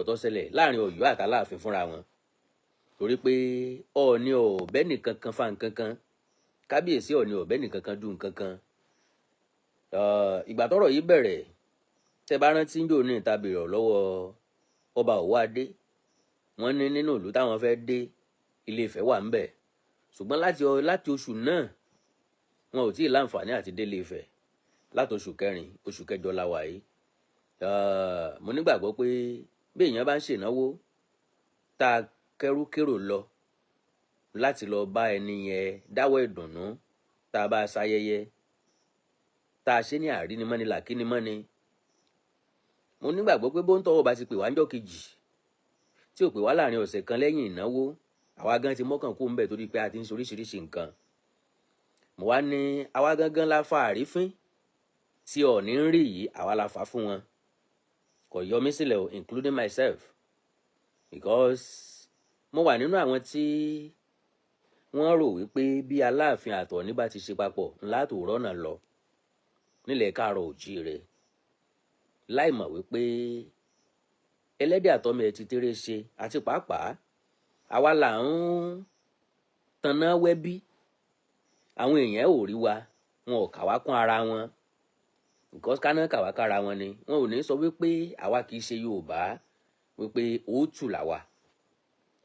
Ọ̀rọ̀ tó ṣẹlẹ̀ láàrin Ọ̀yọ́ àtàláàfin fúnra wọn, torí pé Ọọ̀ni ò bẹ́nìkan kan fa nǹkan kan, kábíyèsí Ọọ̀ni ò bẹ́nìkan kan dùn nǹkan kan. Ìgbà tọ́rọ̀ yìí bẹ̀rẹ̀, tẹ́ bá rántí ń jò ní ìta bèrè lọ́wọ́ ọba Ọ̀wọ́adé, wọ́n ní nínú ìlú táwọn fẹ́ dé, Ilé Ifẹ̀ wà ńbẹ̀, ṣùgbọ́n láti oṣù náà wọn ò tí ì láǹfààní àti délé Ifẹ̀. Láti oṣù kẹrin, oṣù kẹjọ la wà yìí. Mo nígbàgbọ́ pé bí èèyàn bá ń ṣènáwó tá a kẹ́rúkérò lọ láti lọ bá ẹni yẹn dáwọ́ ìdùnnú, tá a bá ṣayẹyẹ, tá a ṣe ní àrínimọ́ni làkínimọ́ni, mo nígbàgbọ́ pé bó ń tọwọ́ bá ti pè wá ńjọ́ kejì, tí ò pè wá láàrin ọ̀sẹ̀ kan lẹ́yìn ìnáwó, àwa gan ti mọ́kàn kó ń bẹ̀ torí pé a ti ń ṣe oríṣiríṣi nǹkan. Mo wá ní àwa gangan la fa àrífín tí Ọọ̀ni ń rí yìí, àwa la fà fún wọn. Kò yọ mí sílẹ̀ o, including myself, because mo wà nínú àwọn tí wọ́n rò wípé bí Aláàfin àtọ̀ọ̀ní bá ti ṣe papọ̀ ńlá tó rọ́nà lọ nílẹ̀ káàárọ̀ òjíire, láì mọ̀ wípé ẹlẹ́dẹ̀ àtọmọ ẹ̀ ti tẹ́rẹ̀ ṣe. Àti pàápàá àwa là ń tanná wẹ́bí, àwọn èèyàn ò rí wa, wọn ò kà wá kún ara wọn, because káná kà wá kára wọn ni wọn ò ní sọ wípé àwa kì í ṣe Yorùbá, wípé òótù làwa,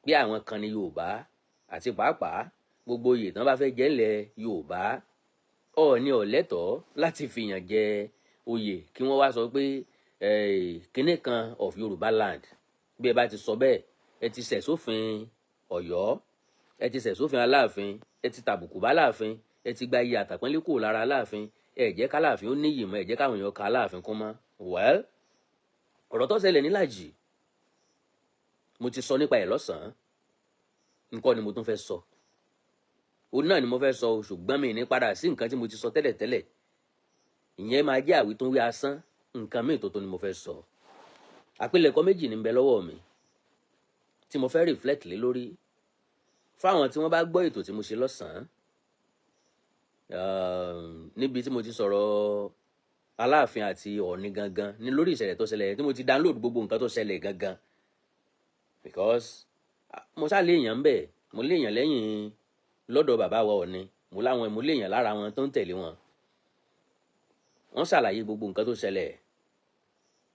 bí àwọn kan ní Yorùbá. Àti pàápàá gbogbo oyè tán bá fẹ́ jẹ́ ńlẹ̀ Yorùbá, Ọọ̀ni ò lẹ́tọ̀ọ́ láti fìyàn jẹ oyè kí wọ́n wá sọ pé kinní kan of Yorùbá land. Bí ẹ bá ti sọ bẹ́ẹ̀, ẹ ti ṣẹ̀ sófin Ọ̀yọ́, ẹ ti ṣẹ̀ sófin Aláàfin, ẹ ti tàbùkù bá Aláàfin, ẹ ti gba iye àtàpọ́nlé kúrò lára Aláàfin, ẹ jẹ́ káláàfin ó níyì mọ́, ẹ jẹ́ káwọn èèyàn ka Aláàfin kún mọ́. Well, ọ̀rọ̀ tó ṣẹlẹ̀ nílàjì mo ti sọ nípa ẹ̀ lọ́sàn-án, nǹkan ni mo tún fẹ́ sọ, òun náà ni mo fẹ́ sọ, ṣùgbọ́n mi ní padà sí nǹkan tí mo ti sọ tẹ́lẹ̀tẹ́lẹ̀. Ìyẹn máa jẹ́ àwítúnwí asán. Nǹkan míì tuntun ni mo fẹ́ sọ. Àpilẹ̀kọ méjì ní ń bẹ lọ́wọ́ mi tí mo fẹ́ reflect lé lórí fáwọn tí wọ́n bá gbọ́ ètò tí mo ṣe lọ́sàn-án, níbi tí mo ti sọ̀rọ̀ Aláàfin àti Ọọ̀ni gangan ní lórí ìṣẹ̀lẹ̀ tó ṣẹlẹ̀, tí mo ti download gbogbo nǹkan tó ṣẹlẹ̀ gangan, because mo ṣáà léèyàn ń bẹ̀, mo léèyàn lẹ́yìn lọ́dọ̀ bàbá wa Ọọ̀ni, mo láwọn, mo léèyàn lára wọn tó ń tẹ̀lé wọn. Wọ́n ṣàlàyé gbogbo nǹkan tó ṣẹlẹ̀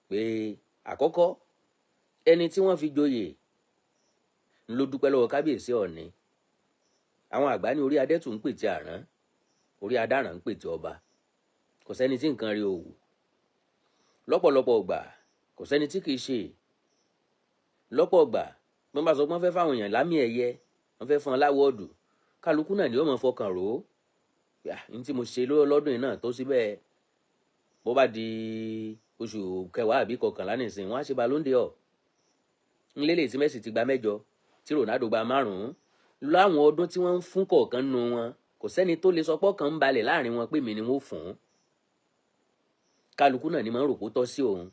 pé àkọ́kọ́, ẹni tí wọ́n fi joyè ló dúpẹ́ lọ́wọ́ kábíyèsí Ọọ̀ni. Àwọn àgbà ní orí adẹ́tù ń pètè àrán, orí adáràn ń pètè ọba. Kò sẹ́ni tí nǹkan rí òwò lọ́pọ̀lọpọ̀ ọgbà, kò sẹ́ni tí kìí ṣe lọ́pọ̀ ọgbà. Bí wọ́n bá sọ pé wọ́n fẹ́ fáwọn èèyàn lámì ẹ̀yẹ, wọ́n fẹ́ fún wọn l'award, kálukú náà ni ó mọ̀ fọkàn rò ó ní tí mo ṣe lọ́dún yìí náà tó síbẹ̀. Bó bá di oṣù kẹwàá àbí kọkànlá nìsín, wọ́n á ṣe Ballon d'Or ńlẹ́lẹ̀ tí Messi ti gba 8, tí Ronaldo gba 5 láwọn ọdún tí wọ́n ń fún kọ̀ọ̀kan nù wọn. Kò sẹ́ni tó lè sọ pé ọkàn ń balẹ̀ láàrin wọn pé mi ni wọ́n fún. Kálukú náà ni máa ń rò pó tọ́ sí òun.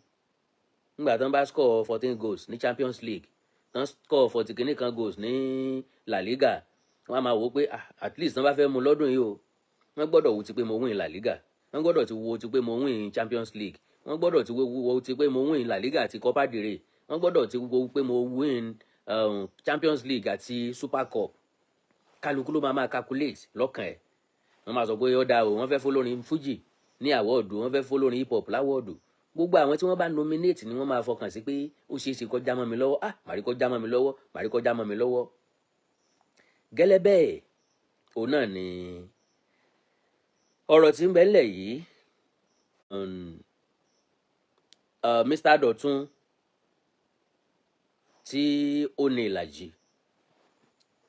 Nígbà tán bá score 14 goals ní Champions League, tán score 40 kìíní kan goals ní La Liga, wọ́n á máa wò ó pé, ah, at least tán bá fẹ́ mu lọ́dún yìí o, wọ́n gbọ́dọ̀ wo ti pé mo win La Liga, wọ́n gbọ́dọ̀ ti wo ti pé mo win Champions League, wọ́n gbọ́dọ̀ ti wo ti pé mo win La Liga àti Copa del Rey, wọ́n gbọ́dọ̀ ti wo pé mo win Champions League àti Super Cup. Kálukú ló máa máa calculate lọ́kàn ẹ̀. Wọ́n máa sọ pé ó dáa o, wọ́n fẹ́ fọlọ́rin Fuji ní award, wọ́n fẹ́ fọlọ́rin hip hop l'award. Gbogbo àwọn tí wọ́n bá nominate ni wọ́n máa fọkàn sí pé ó ṣeé ṣe kó já mọ́ mi lọ́wọ́. Ah, màrí kó já mọ́ mi lọ́wọ́, màrí kó já mọ́ mi lọ́wọ́. Gẹ́lẹ́ bẹ́ẹ̀, òun náà ni ọ̀rọ̀ tí ń bẹ ńlẹ̀ yìí. Mr. Dọ̀tun tí ó ní ìlàjì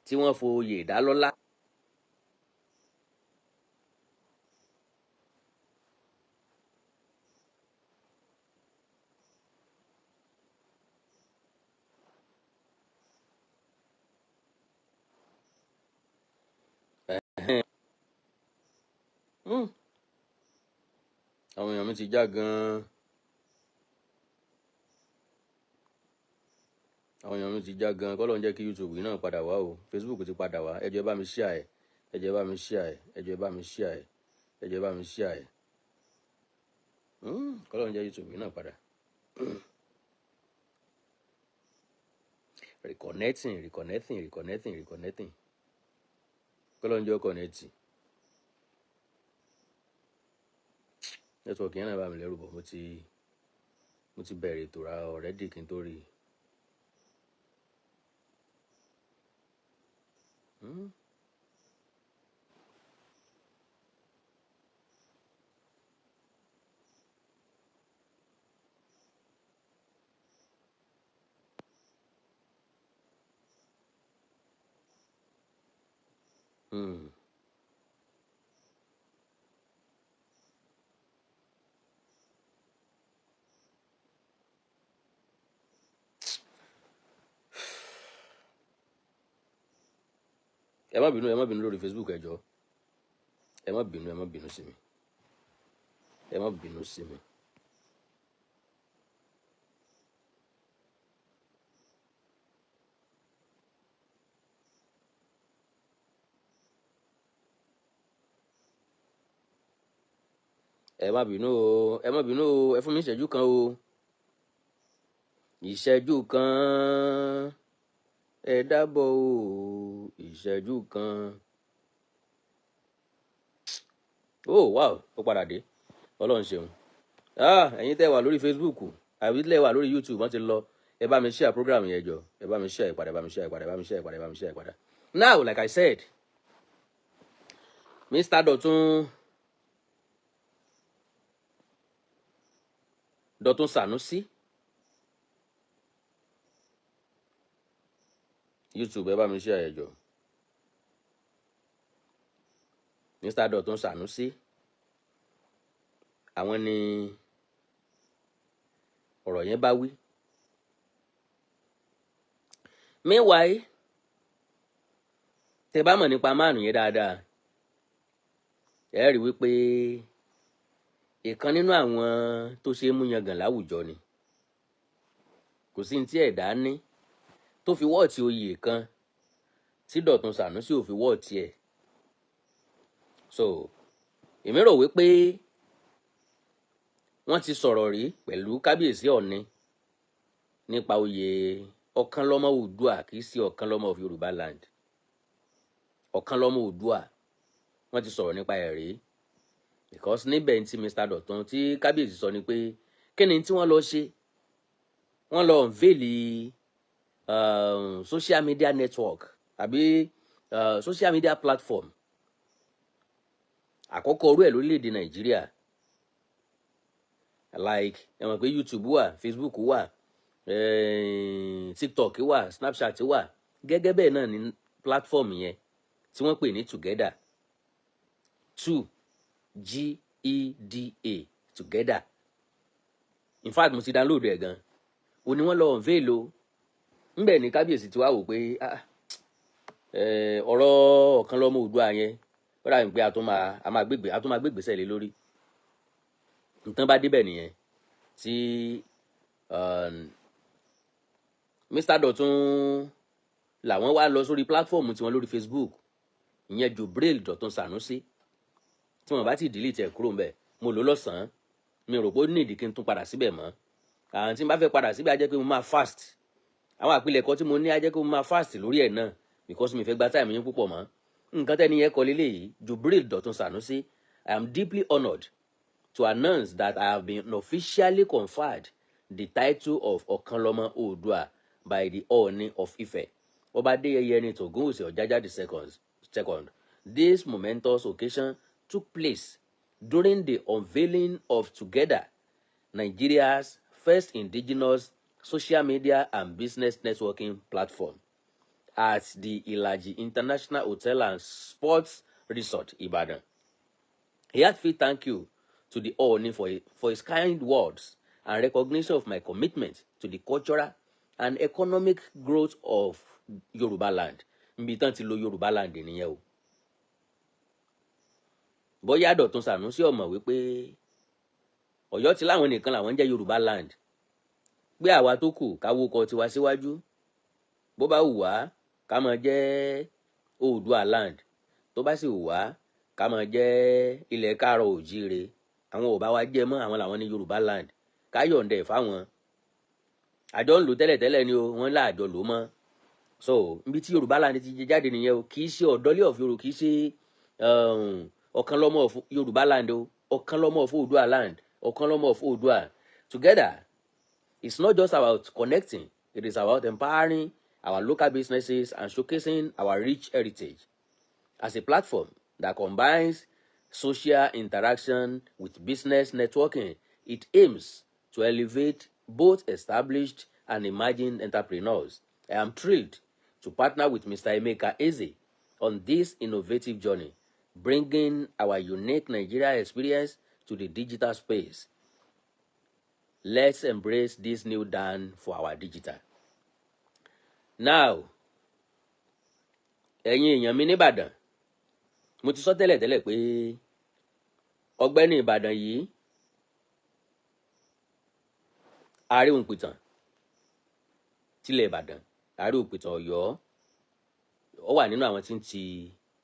tí wọ́n foyè dá lọ́lá. Àwọn èèyàn mi ti já gan-an. Àwọn èèyàn mi ti já gan-an. Kọ́ ló ń jẹ́ kí YouTube yìí náà padà wá o. Facebook ti padà wá. Ẹ jọ̀ọ́, ẹ bá mi share ẹ̀. Ẹ jọ̀ọ́, ẹ bá mi share ẹ̀. Ẹ jọ̀ọ́, ẹ bá mi share ẹ̀. Ẹ jọ̀ọ́, ẹ bá mi share ẹ̀. Kọ́ ló ń jẹ́ YouTube yìí náà padà. Reconnecting, reconnecting, reconnecting, reconnecting. Kọ́lọ́njọ́ connect. Network yẹn náà bá mi lẹ́rù bọ̀. Mo ti bẹ̀rẹ̀ ètò ra already kí n tó rí i. Ẹ má bínú, ẹ má bínú lórí Facebook, ẹ jọ̀ọ́, ẹ má bínú, ẹ má bínú sí mi, ẹ má bínú sí mi. Ẹ má bínú o, ẹ má bínú o. Ẹ fún mi ìṣẹ́jú kan o, ìṣẹ́jú kan, ẹ dábọ̀ o, ìṣẹ́jú kan. Oh wow, ó padà dé, Ọlọ́run ṣeun. Ah, ẹ̀yin tẹ́ wà lórí Facebook àbí tẹ́ wà lórí YouTube, wọ́n ti lọ. Ẹ bá mi share program yẹn jọ, ẹ bá mi share ìpadà, ẹ bá mi share ìpadà, ẹ bá mi share ìpadà, ẹ bá mi share ìpadà. Now, like I said, Mr. Dọ̀tun Sanusi, YouTube, ẹ bá mi share ẹ jọ. Mr. Dọ̀tun Sanusi, àwọn ni ọ̀rọ̀ yẹn bá wí. Meanwhile, tẹ́ bá mọ̀ nípa máàlù yẹn dáadáa, ẹ rí wípé ìkan nínú àwọn tó ṣe é mú yangàn láwùjọ ni. Kò sí ní tí ẹ̀dá ní tó fi wọ́ọ̀tì oyè kan tí Dọ̀tun Sanusi ò fi wọ́ọ̀tì ẹ̀. So èmi rò wípé wọ́n ti sọ̀rọ̀ rí pẹ̀lú kábíyèsí Ọ̀ọ̀ni nípa oyè Ọ̀kànlọ́mọ Oòduà. Kì í ṣe Ọ̀kànlọ́mọ of Yorùbá land, Ọ̀kànlọ́mọ Oòduà. Wọ́n ti sọ̀rọ̀ nípa ẹ̀ rí, because níbẹ̀ tí Mr. Dọ̀tun tí kábíyèsí sọ ni pé kí ni tí wọ́n lọ ṣe? Wọ́n lọ unveil social media network àbí social media platform àkọ́kọ́ orú ẹ̀ lórílẹ̀‐èdè Nàìjíríà. Like, ẹ mọ̀ pé YouTube wà, Facebook wà, TikTok wà, Snapchat wà. Gẹ́gẹ́ bẹ́ẹ̀ náà ní platform yẹn tí wọ́n pè ní Together, two G E D A, Together. In fact, mo ti download ẹ̀ gan. O ní wọ́n lọ unveil o. Ńbẹ̀ ní kábíyèsí ti wá wò pé ah, ọ̀rọ̀ Ọ̀kan Lọ́mọ Oòduà yẹn, ó dàbí pé a tún máa gbégbèsè lé lórí. Nǹkan bá débẹ̀ nìyẹn tí Mr. Dọ̀tun làwọn wá lọ sórí platform tiwọn lórí Facebook, ìyẹn Jubril Dọ̀tun Sanusi. Tí wọn bá ti delete ẹ̀ kúrò ńbẹ̀, mo lò lọ́sàn-án, mi rò pé ó ní ìdí kí n tún padà síbẹ̀ mọ́. Àwọn tí n bá fẹ́ padà síbẹ̀, á jẹ́ pé mo máa fast. Àwọn àpilẹ̀kọ tí mo ní, á jẹ́ pé mo máa fast lórí ẹ̀ náà, because mi fẹ́ gba time yín púpọ̀ mọ́. Nǹkan tẹ́ni yẹn kọ léléyìí, Jubril Dọ̀tun Sanusi: "I am deeply honoured to announce that I have been officially conferred the title of Ọ̀kanlọ́mọ Oòduà by the Ooni of Ife, Ọba Adéyẹyè Ẹnìtàn Ògúnwùsì Ọ̀jájá the second. This momentous occasion took place during the unveiling of Together, Nigeria's first indigenous social media and business networking platform, at the Ilaji International Hotel and Sports Resort, Ibadan. A heartfelt thank you to the Ooni for his kind words and recognition of my commitment to the cultural and economic growth of Yoruba land." Níbi tán ti lo Yoruba land nìyẹn o. Bóyá Dọ̀tun Sànúsí ọmọ wípé Ọ̀yọ́ ti láwọn nìkan làwọn ń jẹ́ Yorùbá land, pé àwa tó kù káwó kọ tiwa síwájú, bó bá wù wá ká máa jẹ́ Oòduà land, tó bá sì wù wá ká máa jẹ́ ilẹ̀ káàrọ̀ òjíire. Àwọn ò bá wa jẹ́ mọ́, àwọn làwọn ní Yorùbá land, ká yọ̀ǹda ẹ̀ fáwọn. Àjọ ń lò tẹ́lẹ̀tẹ́lẹ̀ ni o, wọ́n láàjọ lò mọ́. So ibi tí Yorùbá Land ti jẹ jáde nìyẹn o. Kì í ṣe ọ̀dọ́lé of Yorùbá, kì í ṣe Ọ̀kanlọ́mọ of Yorùbá Land o, Ọ̀kanlọ́mọ of Oòduà Land, Ọ̀kanlọ́mọ of Oòduà. Together, it's not just about connecting, it is about empowering our local businesses and showcasing our rich heritage. As a platform that combines social interaction with business networking, it aims to elevate both established and emerging entrepreneurs. I am thrilled to partner with Mr. Emeka Eze on this innovative journey, bringing our unique Nigeria experience to the digital space. Let's embrace this new dawn for our digital. Now, ẹ̀yin èèyàn mi nìbàdàn, mo ti sọ tẹ́lẹ̀tẹ́lẹ̀ pé ọ̀gbẹ́ni Ìbàdàn yìí, Àríhùnpìtàn tilẹ̀ Ìbàdàn, Àríhùnpìtàn Ọ̀yọ́, ó wà nínú àwọn tí ń ti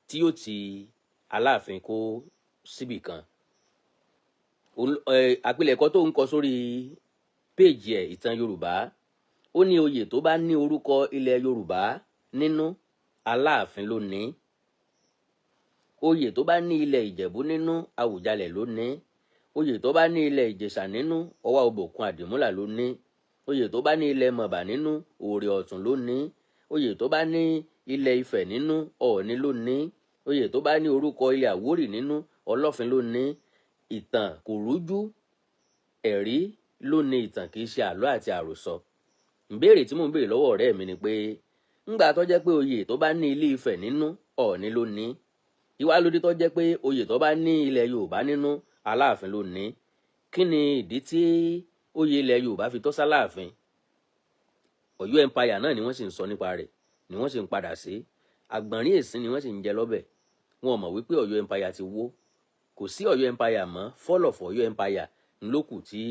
tí yóò ti Aláàfin kó síbì kan. Àpilẹ̀kọ tó ń kọ sórí péèjì ẹ̀, Ìtàn Yorùbá, ó ní oyè tó bá ní orúkọ ilẹ̀ Yorùbá nínú, Aláàfin ló ní. Oyè tó bá ní ilẹ̀ Ìjẹ̀bú nínú, Àwùjalẹ̀ ló ní. Oyè tó bá ní ilẹ̀ Ìjẹ̀ṣà nínú, Ọwá Òbòkun Àdìmúlà ló ní. Oyè tó bá ní ilẹ̀ Mọ̀bà nínú, Òrè Ọ̀tún ló ní. Oyè tó bá ní ilẹ̀ Ifẹ̀ nínú, Ọ̀ọ̀ni ló ní. Oyè tó bá ní orúkọ ilẹ̀ Àwórì nínú, Ọlọ́fin ló ní. Ìtàn kò rújú, ẹ̀rí ló ní ìtàn, kì í ṣe àlọ́ àti àròsọ. Ìbéèrè tí mò ń béèrè lọ́wọ́ ọ̀rẹ́ mi ni pé, ńgbà tó jẹ́ pé oyè tó bá ní ilé Ifẹ̀ nínú, Ọ̀ọ̀ni ló ní, ìwà lóde tó jẹ́ pé oyè tó bá ní ilẹ̀ Yorùbá nínú, Aláàfin ló ní, kí ni ìdí tí oyè ilẹ̀ Yorùbá fi tọ́ sáláàfin? Ọ̀yọ́ Empire náà ni wọ́n sì ń sọ nípa rẹ̀, ni wọ́n sì ń padà sí àgbọ̀nrín èsín ni wọ́n sì ń jẹ lọ́bẹ̀. Wọn ò mọ̀ wípé Ọ̀yọ́ Empire ti wó, kò sí Ọ̀yọ́ Empire mọ́. Fall of Ọ̀yọ́ Empire ńlókù tí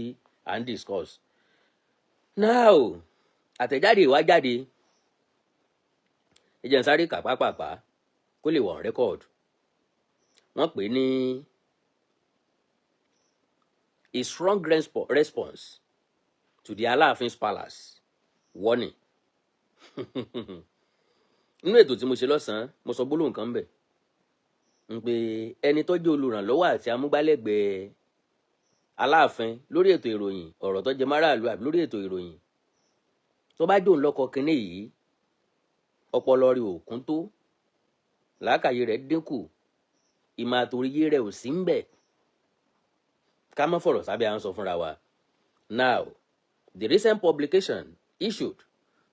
à ń discuss now. Àtẹ̀jáde ìwá jáde, ẹ jẹ́ n sáré kà pápápá kó lè wà on record. Wọ́n pè é ní a strong response to the Alaafin's palace warning. Nínú ètò tí mo ṣe lọ́sàn-án, mo sọ gbólóhùn kan bẹ̀ ń pé ẹni tó jẹ́ olùrànlọ́wọ́ àti amúgbálẹ́gbẹ̀ẹ́ Aláàfin lórí ètò ìròyìn, ọ̀rọ̀ tó jẹ máràlú àbí lórí ètò ìròyìn, tó bá dòun lọ́kọ kínní yìí, ọpọlọ rẹ̀ ò kún tó, làákàyè rẹ̀ dínkù, ìmọ̀ àtòríyé rẹ̀ ò sí ń bẹ̀. Ká má fọ̀rọ̀ sábẹ́ à ń sọ fúnra wa. Now, the recent publication issued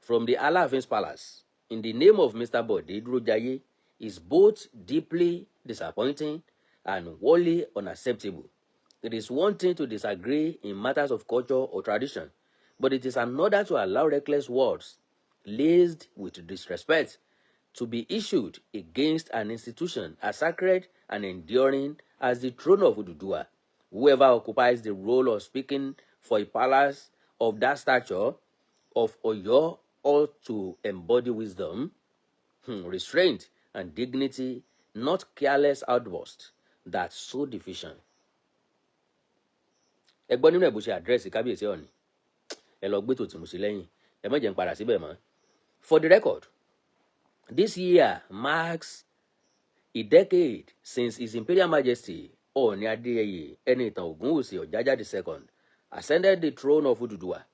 from the Alaafin's palace in the name of Mr. Bode Durojaye is both deeply disappointing and wholly unacceptable. It is one thing to disagree in matters of culture or tradition, but it is another to allow reckless words laced with disrespect to be issued against an institution as sacred and enduring as the throne of Oduduwa. Whoever occupies the role of speaking for a palace of that stature of Oyo ought to embody wisdom, restraint, and dignity, not careless outbursts that sow division. Ẹ gbọ́ nínú ẹ̀ bó ṣe address kábíyèsí Ọ̀ọ̀ni. Ẹ lọ gbé tòtí mo sí lẹ́yìn, ẹ má jẹ́ n padà síbẹ̀ mọ́. For the record, this year marks a decade since His Imperial Majesty Ọọ̀ni Adéyẹyè Ẹnìtàn Ògúnwùsì Ọ̀jájá II ascended the throne of Oduduwa.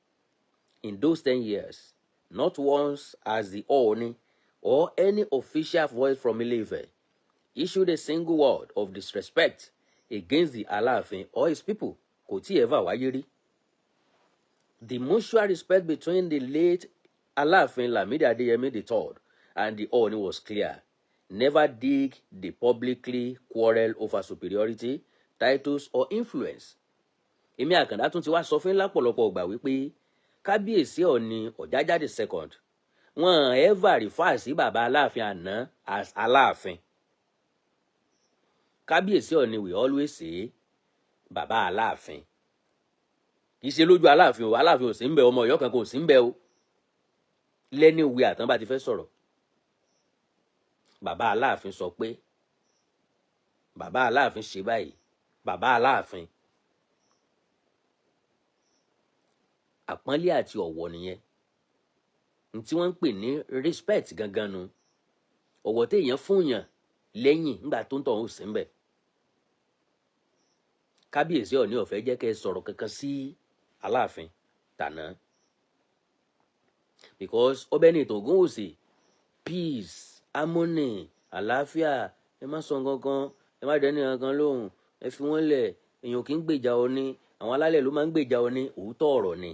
In those 10 years, not once has the Ọọ̀ni or any official voice from Ile-Ife issued a single word of disrespect against the Aláàfin or his people. Kò tí ì ever wáyé rí. The mutual respect between the late Aláàfin Lamidi Adeyemi III and the Ooni was clear. Never did they publicly quarrel over superiority, titles or influence. Èmi Àkàndá tún ti wá sọ fún lápọ̀lọpọ̀ ọgbà wípé kábíyèsí Ọọ̀ni Ọ̀jájá II, wọn ever refer sí bàbá Aláàfin àná as Aláàfin. Kábíyèsí Ọọ̀ni we always say bàbá Aláàfin. Kì í ṣe lójú Aláàfin o, Aláàfin ò sí ń bẹ, ọmọ Ọ̀yọ́ kan kò sí ń bẹ o. Lẹ́ni ìwé àtàn bá ti fẹ́ sọ̀rọ̀, bàbá Aláàfin sọ pé, bàbá Aláàfin ṣe báyìí, bàbá Aláàfin. Àpọ́nlé àti ọ̀wọ̀ nìyẹn. N tí wọ́n ń pè ní respect gangan nu, ọ̀wọ̀ téèyàn fún yàn lẹ́yìn nígbà tó ń tọ̀ ń sí ń bẹ̀. Kábíyèsí Ọọ̀ni ó fẹ́ jẹ́ kẹ́ ẹ sọ̀rọ̀ kankan sí Aláàfin tàná because ọbẹ̀ ní ìtàn Ògúnwùsì, peace, harmony, àlàáfíà. Ẹ má sọ kankan, ẹ má dẹ́ni kankan lóhùn, ẹ fi wọ́n lẹ̀. Èèyàn kì í gbèjà Ọọ̀ni, àwọn alálẹ̀ ló máa ń gbèjà Ọọ̀ni. Òótọ́ ọ̀rọ̀ ni.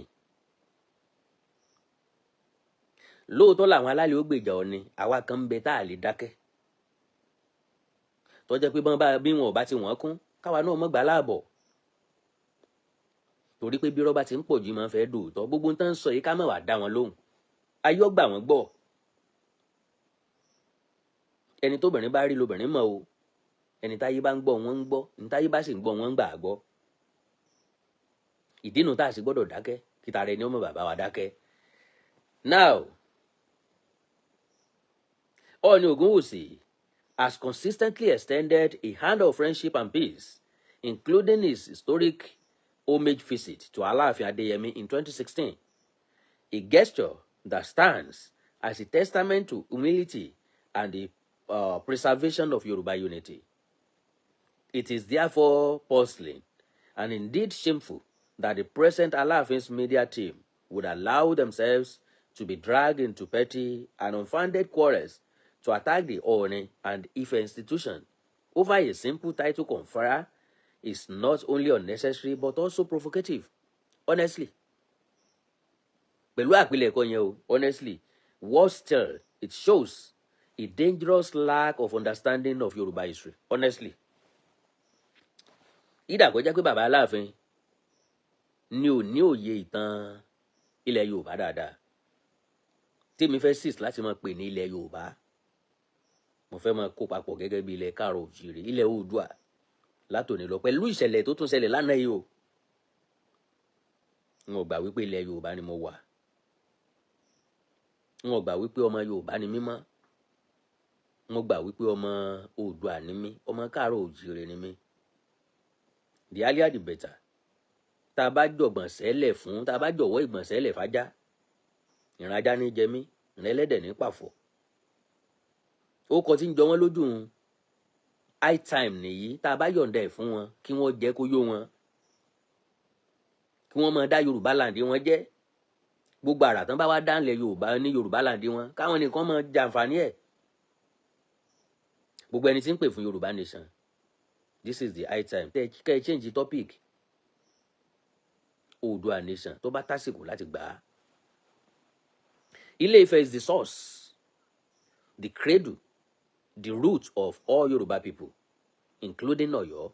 Lóòótọ́ làwọn alálẹ̀ ó gbèjà Ọọ̀ni. Àwa kan ń bẹ tá a lè dákẹ́, tó jẹ́ pé bí wọn ò bá ti wọ́n kún, káwa náà mọ̀ gbà láàbọ̀, torí pé bí rọ́bà ti ń pọ̀ jù máa ń fẹ́ dòótọ́. Gbogbo ń tán sọ yìí, ká má wàá dá wọn lóhùn, ayé ọgbà wọn gbọ́. Ẹni tóbìnrin bá rí lobìnrin mọ̀ o. Ẹni táyé bá ń gbọ́, wọ́n ń gbọ́. Ẹni táyé bá sì ń gbọ́, wọ́n ń gbà á gbọ́. Ìdínú tá a sì gbọ́dọ̀ dákẹ́ kí tara ẹni ọmọ bàbá wa dákẹ́. Now, Ọọ̀ni Ògúnwùsì has consistently extended a hand of friendship and peace, including his historic homage visit to Aláàfin Adéyẹmí in 2016, a gesture that stands as a testament to humility and the preservation of Yoruba unity. It is therefore puzzling and indeed shameful that the present Alaafin's media team would allow themselves to be dragged into petty and unfounded quarrels to attack the Ooni and Ife institution over a simple title conferral is not only unnecessary but also provocative. Honestly. Pẹ̀lú àpilẹ̀kọ yẹn o, honestly, worse still, it shows a dangerous lack of understanding of Yoruba history. Honestly. Ìdà kó jẹ́ pé bàbá Aláàfin ni ò ní òye ìtàn ilẹ̀ Yorùbá dáadáa. Tèmi fẹ́ sís láti máa pè ní ilẹ̀ Yorùbá, mo fẹ́ máa kó papọ̀ gẹ́gẹ́ bí ilẹ̀ káàrọ̀ òjìrè, ilẹ̀ Oòduà látòní lọ, pẹ̀lú ìṣẹ̀lẹ̀ tó tún ṣẹlẹ̀ lánàá yìí o. N ò gbà wípé ilẹ̀ Yorùbá ni mo wà. N ò gbà wípé ọmọ Yorùbá ni mí mọ́. Mo gbà wípé ọmọ Oòduà ni mí, ọmọ káàrọ̀ òjìrè ni mí. The earlier the better. Tá a bá jọ̀gbọ̀n sẹ́lẹ̀ fún, tá a bá jọ̀wọ́ ìgbọ̀n sẹ́lẹ̀ fájá, ìran ajá ní jẹ mí, ìran ẹlẹ́dẹ̀ ní pàfọ̀. Ó kọ tí ń jọ wọ́n lójú un. High time nìyí tá a bá yọ̀ǹda ẹ̀ fún wọn kí wọ́n jẹ́ kó yó wọn, kí wọ́n máa dá Yorùbá land wọn jẹ́. Gbogbo àrà tán bá wá dá ńlẹ̀ Yorùbá ní Yorùbá land wọn, káwọn nìkan máa jàǹfààní ẹ̀. Gbogbo ẹni tí ń pè fún Yorùbá nation, this is the high time tẹ́ kẹ́ ẹ change topic. Oòduà nation, tó bá tásìkò láti gbà á. Ilé Ifẹ̀ is the source, the cradle, the root of all Yorùbá people, including Ọ̀yọ́.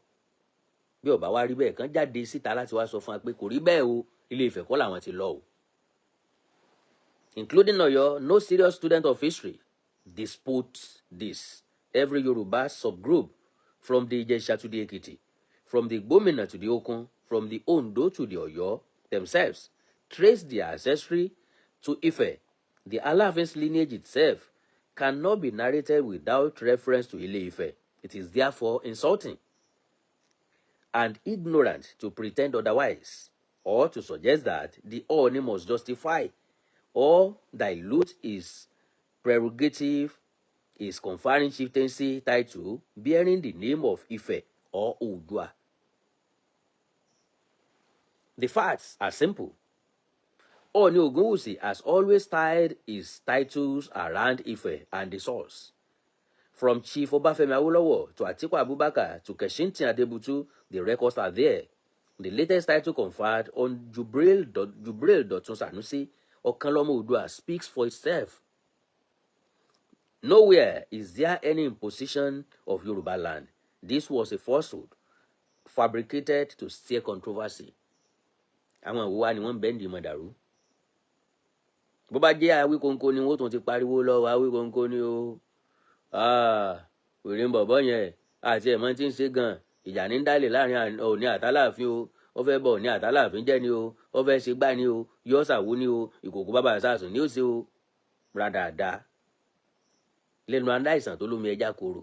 Bí ó bá wá rí bẹ́ẹ̀, kàn jáde síta láti wá sọ fún wa pé kò rí bẹ́ẹ̀ o, Ilé Ifẹ̀ kọ́ làwọn ti lọ o, including Ọ̀yọ́. No serious student of history disputes this. Every Yoruba subgroup, from the Ijesha to the Ekiti, from the Igbomina to the Okun, from the Ondo to the Oyo themselves, trace their ancestry to Ife. The Alaafin's lineage itself cannot be narrated without reference to Ile-Ife. It is therefore insulting and ignorant to pretend otherwise or to suggest that the Ooni must justify or dilute his prerogative, his conferring chieftaincy title bearing the name of Ife or Oodua. The facts are simple. Ooni Ogunwusi has always tied his titles around Ife and the source. From Chief Obafemi Awolowo to Atiku Abubakar to Keshintin Adebutu, the records are there. The latest title conferred on Jubril Dotun Sanusi, Okanlomo Oodua, speaks for itself. Nowhere is there any imposition of Yoruba land. This was a falsehood fabricated to stir controversy. Àwọn ìwà ni wọ́n ń bẹ́ǹdì mọ̀ dàrú. Bó bá jẹ́ Awíkonko ni, wọ́n tún ti pariwo lọ́wọ́ Awíkonko ni o. Wèrè ń bọ̀bọ̀ yẹn àti ẹ̀mọ́ tí ń ṣe gan. Ìjà ní ń dálẹ̀ láàrin Ọọ̀ni àtàláàfin o. Ó fẹ́ bọ̀ Ọọ̀ni àtàláàfin jẹ́ ni o. Ó fẹ́ ṣe gbá ni o. Yọ ṣàwo ni o. Ìkòkò bàbá àṣàṣùn ni ó ṣe o. Ràdàdà lẹ́nu aláìsàn tó lómi ẹja korò.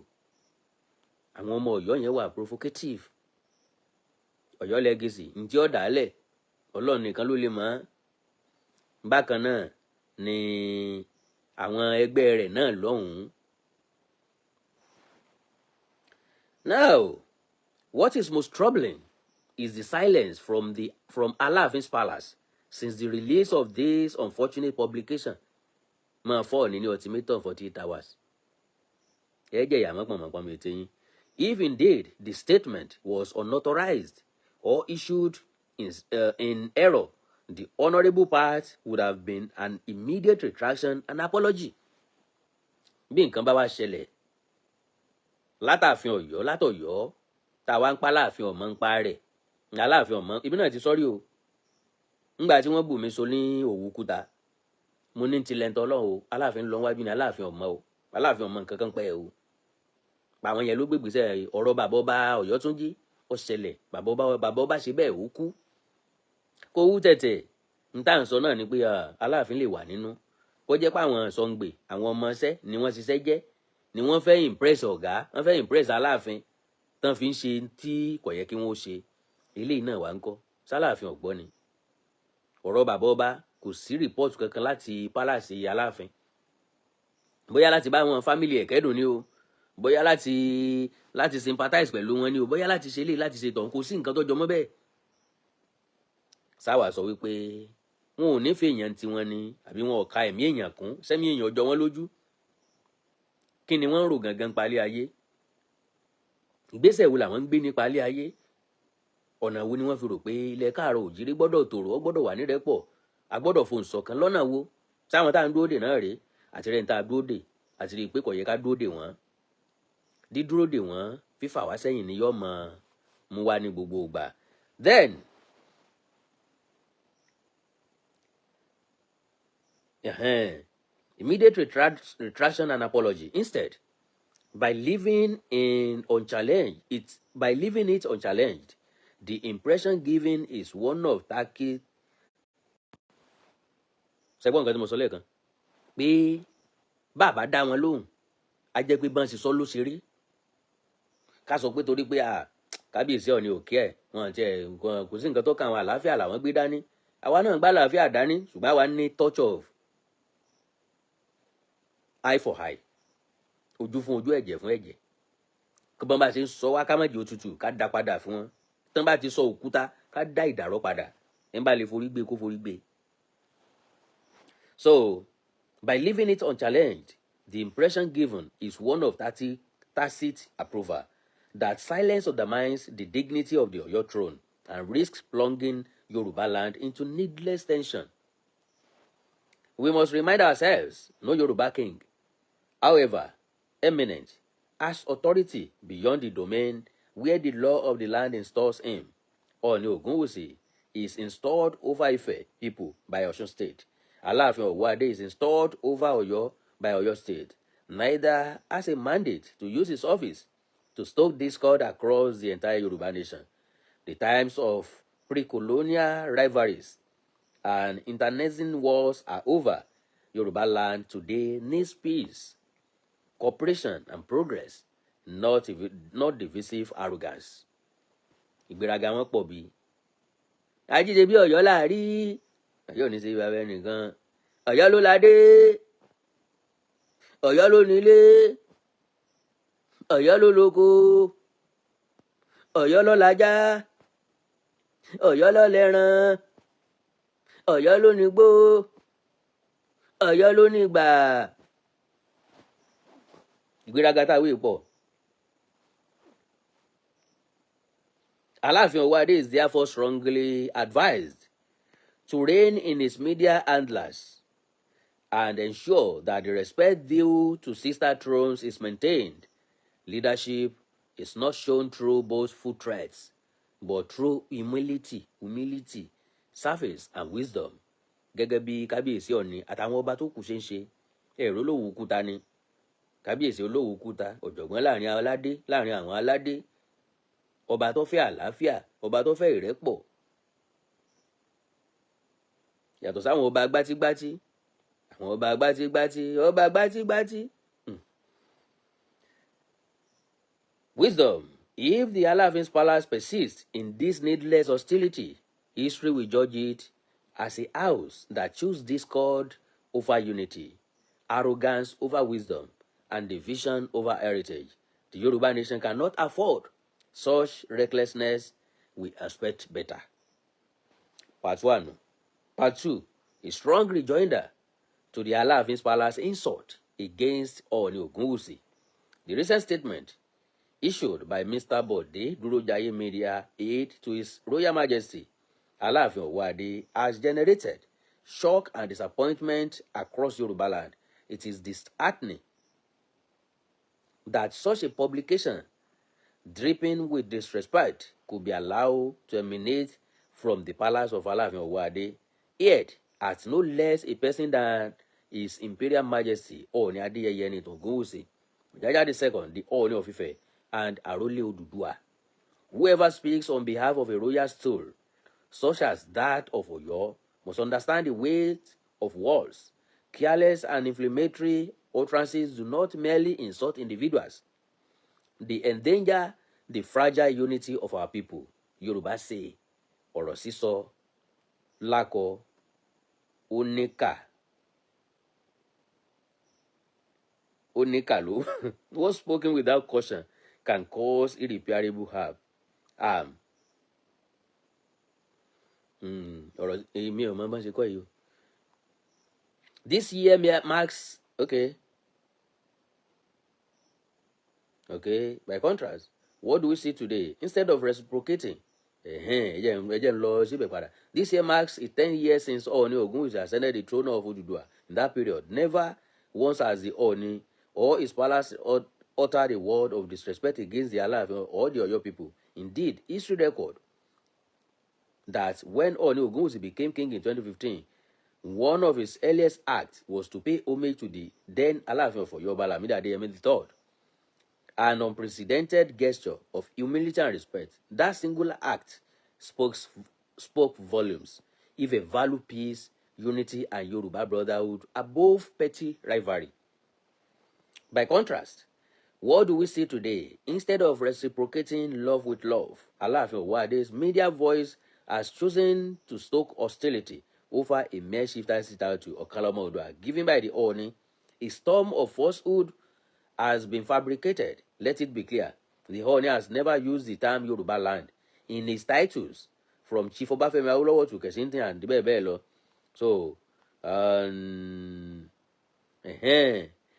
Àwọn ọmọ Ọ̀yọ́ yẹn wà provocative. Ọ̀yọ́ legacy ntí ó dálẹ̀, Ọlọ́run nìkan ló lè mọ̀ ọ́n. Bákan náà, Ní àwọn ẹgbẹ́ rẹ̀ náà lọ́hùn-ún. Now, what is most troubling is the silence from Alaafin's palace since the release of this unfortunate publication. Máa fọ́ ní ultimatum 48 hours. Ẹ jẹ́ ìyá mọ́pọ̀nmọ́pọ́n mi ètè yín. If indeed the statement was unauthorized or issued in error, the honourable part would have been an immediate retraction and apology. Bí nǹkan bá wá ṣẹlẹ̀ látàfin Ọ̀yọ́, látọ̀yọ́ tá a wá ń pa láàfin ọmọ ń pa rẹ̀, aláàfin ọmọ ibi náà ti sọ́rí o. Ńgbà tí wọ́n bù mí so ní Òwúkúta, mo ní tilẹ̀ ń tọ́ Ọlọ́run o, aláàfin lọ wájú ní aláàfin ọmọ o, aláàfin ọmọ nǹkan kan pẹ́ o. Àwọn yẹn ló gbégbèsè ọ̀rọ̀ bàbá ọba Ọ̀yọ́túnjí. Ó ṣẹlẹ̀, bàbá ọba ṣe bẹ́ẹ̀, ó kú kó wú tẹ̀tẹ̀. N tá à ń sọ náà ni pé aláàfin lè wà nínú kó jẹ́ pé àwọn sọ̀ǹgbè, àwọn ọmọọṣẹ́ ni wọ́n ṣiṣẹ́ jẹ́, ni wọ́n fẹ́ impress ọ̀gá, wọ́n fẹ́ impress aláàfin, tán fi ń ṣe tí kò yẹ kí wọ́n ṣe. Eléyìí náà wà ń kọ́ sálàáfin ọ̀gbọ́n ni ọ̀rọ̀ bàbá ọba. Kò sí report kankan láti palace aláàfin, bóyá láti bá wọn family ẹ̀ kẹ́dùn ni o, bóyá láti sympathize pẹ̀lú wọn ni o, bóyá láti ṣe eléyìí, láti ṣe tọ̀hún. Kò sí nǹkan tó jọmọ́ bẹ́ẹ̀. Sáwà sọ wípé wọn ò nífẹ̀ẹ́ èèyàn tiwọn ni, àbí wọn ò ka ẹ̀mí èèyàn kún sẹ́mi èèyàn ọjọ́ wọn lójú. Kí ni wọ́n ń rò gangan palẹ̀ ayé? Ìgbésẹ̀ wo làwọn ń gbé nípa ilé ayé? Ọ̀nà wo ni wọ́n fi rò pé ilẹ̀ káàárọ̀ òjírí gbọ́dọ̀ tòrò, ó gbọ́dọ̀ wà nírẹ́pọ̀, a gbọ́dọ̀ fohùn ṣọ̀kan? Lọ́nà wo sáwọn tá à ń dúró dè náà rèé? Àti rẹ̀ ń tá a dúró dè, àti rí i pé kò yẹ ká dúró dè wọ́n. Dídúró dè wọ́n, fífà wá sẹ́yìn ni yóò mọ mú wá ní gbogbo ìgbà. Then immediate retraction and apology. Instead, by leaving it unchallenged, the impression given is one of tacit. Ṣẹ́gbọ́n nǹkan tí mo sọ lẹ́ẹ̀kan pé bàbá dá wọn lóhùn, á jẹ́ pé bọ́n ṣe sọ ló ṣe rí. Ká sọ pé torí pé kábíyèsí Ọ̀ọ̀ni òkè ẹ̀ wọn àti ẹ̀ kò sí nǹkan tó kàn àwọn, àlàáfíà làwọn gbé dání. Àwa náà gbá àlàáfíà dání, ṣùgbọ́n àwa ní touch of eye for eye, ojú fún ojú, ẹ̀jẹ̀ fún ẹ̀jẹ̀. Kí bọ́n bá ṣe ń sọ wá, ká má jẹ́ òtútù, ká dá padà fún wọn. Tán bá ti sọ òkúta, ká dá ìdàrọ́ padà. Ẹ̀ ń bá lè forí gbé, kó forí gbé. So by leaving it unchallenged, the impression given is one of tacit approval that silence undermines the dignity of the Oyo throne and risks plunging Yoruba land into needless tension. We must remind ourselves, no Yoruba king, however eminent, has authority beyond the domain where the law of the land installs him. Ooni Ogunwusi is installed over Ife people by Osun State. Alaafin Owoade is installed over Oyo by Oyo State. Neither has a mandate to use his office to stoke discord across the entire Yoruba nation. The times of pre-colonial rivalries and internecine wars are over. Yoruba land today needs peace, cooperation and progress, not divisive arrogance. Ìgbéraga wọn pọ̀ bí. Ajíṣe bí Ọ̀yọ́ láàrí, Ọ̀yọ́ ò ní ṣe bàbá ẹnìkan. Ọ̀yọ́ ló ládé, Ọ̀yọ́ ló nílé, Ọ̀yọ́ ló lóko, Ọ̀yọ́ ló lajá, Ọ̀yọ́ ló lẹ́ran, Ọ̀yọ́ ló nígbó, Ọ̀yọ́ ló nígbà. Ìgbéraga táwé pọ̀. Aláàfin Ọwọ́adé is therefore strongly advised to rein in his media handlers and ensure that the respect due to sister thrones is maintained. Leadership is not shown through boastful threats, but through humility, service and wisdom. Gẹ́gẹ́ bí kábíyèsí Ọ̀ọ̀ni àtàwọn ọba tó kù ṣe ń ṣe, ẹ̀rọ Olówu Kúta ni kábíyèsí Olówu Kúta, ọ̀jọ̀gbọ́n láàrin aládé, láàrin àwọn aládé, ọba tó fẹ́ àlàáfíà, ọba tó fẹ́ ìrẹ́pọ̀, yàtọ̀ sáwọn ọba gbátígbátí, àwọn ọba gbátígbátí, ọba gbátígbátí. Wisdom. If the Alaafin's palace persists in this needless hostility, history will judge it as a house that chooses discord over unity, arrogance over wisdom, and division over heritage. The Yoruba nation cannot afford such recklessness. We expect better. Part one. Part two, a strong rejoinder to the Alaafin's palace insult against Ooni Ogunwusi. The recent statement issued by Mr. Bode Durojaye, media aide to His Royal Majesty Alaafin Owoade, has generated shock and disappointment across Yoruba land. It is disheartening that such a publication, dripping with disrespect, could be allowed to emanate from the palace of Alaafin Owoade, yet at no less a person than His Imperial Majesty Ooni Adeyeye Enitan Ogunwusi Ojaja the Second, the Ooni of Ife and Arole Oduduwa. Whoever speaks on behalf of a royal stool, such as that of Oyo, must understand the weight of words. Careless and inflammatory utterances do not merely insult individuals, they endanger the fragile unity of our people. Yorùbá say, ọ̀rọ̀ sísọ lákọ ó níkà ó níkà ló. What spoken without caution can cause irreparable harm. Ọ̀rọ̀ èmi ò mọ bá ṣe kọ́ yìí o. This year marks, okay. By contrast, what do we see today? Instead of reciprocating, ẹ jẹ́ ń lọ síbẹ̀ padà. This year marks a 10 years since Ooni Ogunwusi ascended the throne of Oduduwa. In that period, never once has the Ooni or his palace uttered a word of disrespect against the Alaafin or the Oyo people. Indeed, history record that when Ooni Ogunwusi became king in 2015, one of his earliest acts was to pay homage to the then Alaafin of Oyo, Oba Lamidi Adeyemi III, an unprecedented gesture of humility and respect. That singular act spoke volumes. If a value peace, unity, and Yoruba brotherhood above petty rivalry. By contrast, what do we see today? Instead of reciprocating love with love, Alaafin Owoade's media voice has chosen to stoke hostility over a mere chieftaincy title, Okanlomo Oodua, given by the Ooni. A storm of falsehood has been fabricated. Let it be clear, the Ooni has never used the term Yoruba land in his titles, from Chief Obafemi Awolowo to Kessington and bẹ́ẹ̀ bẹ́ẹ̀ lọ. So,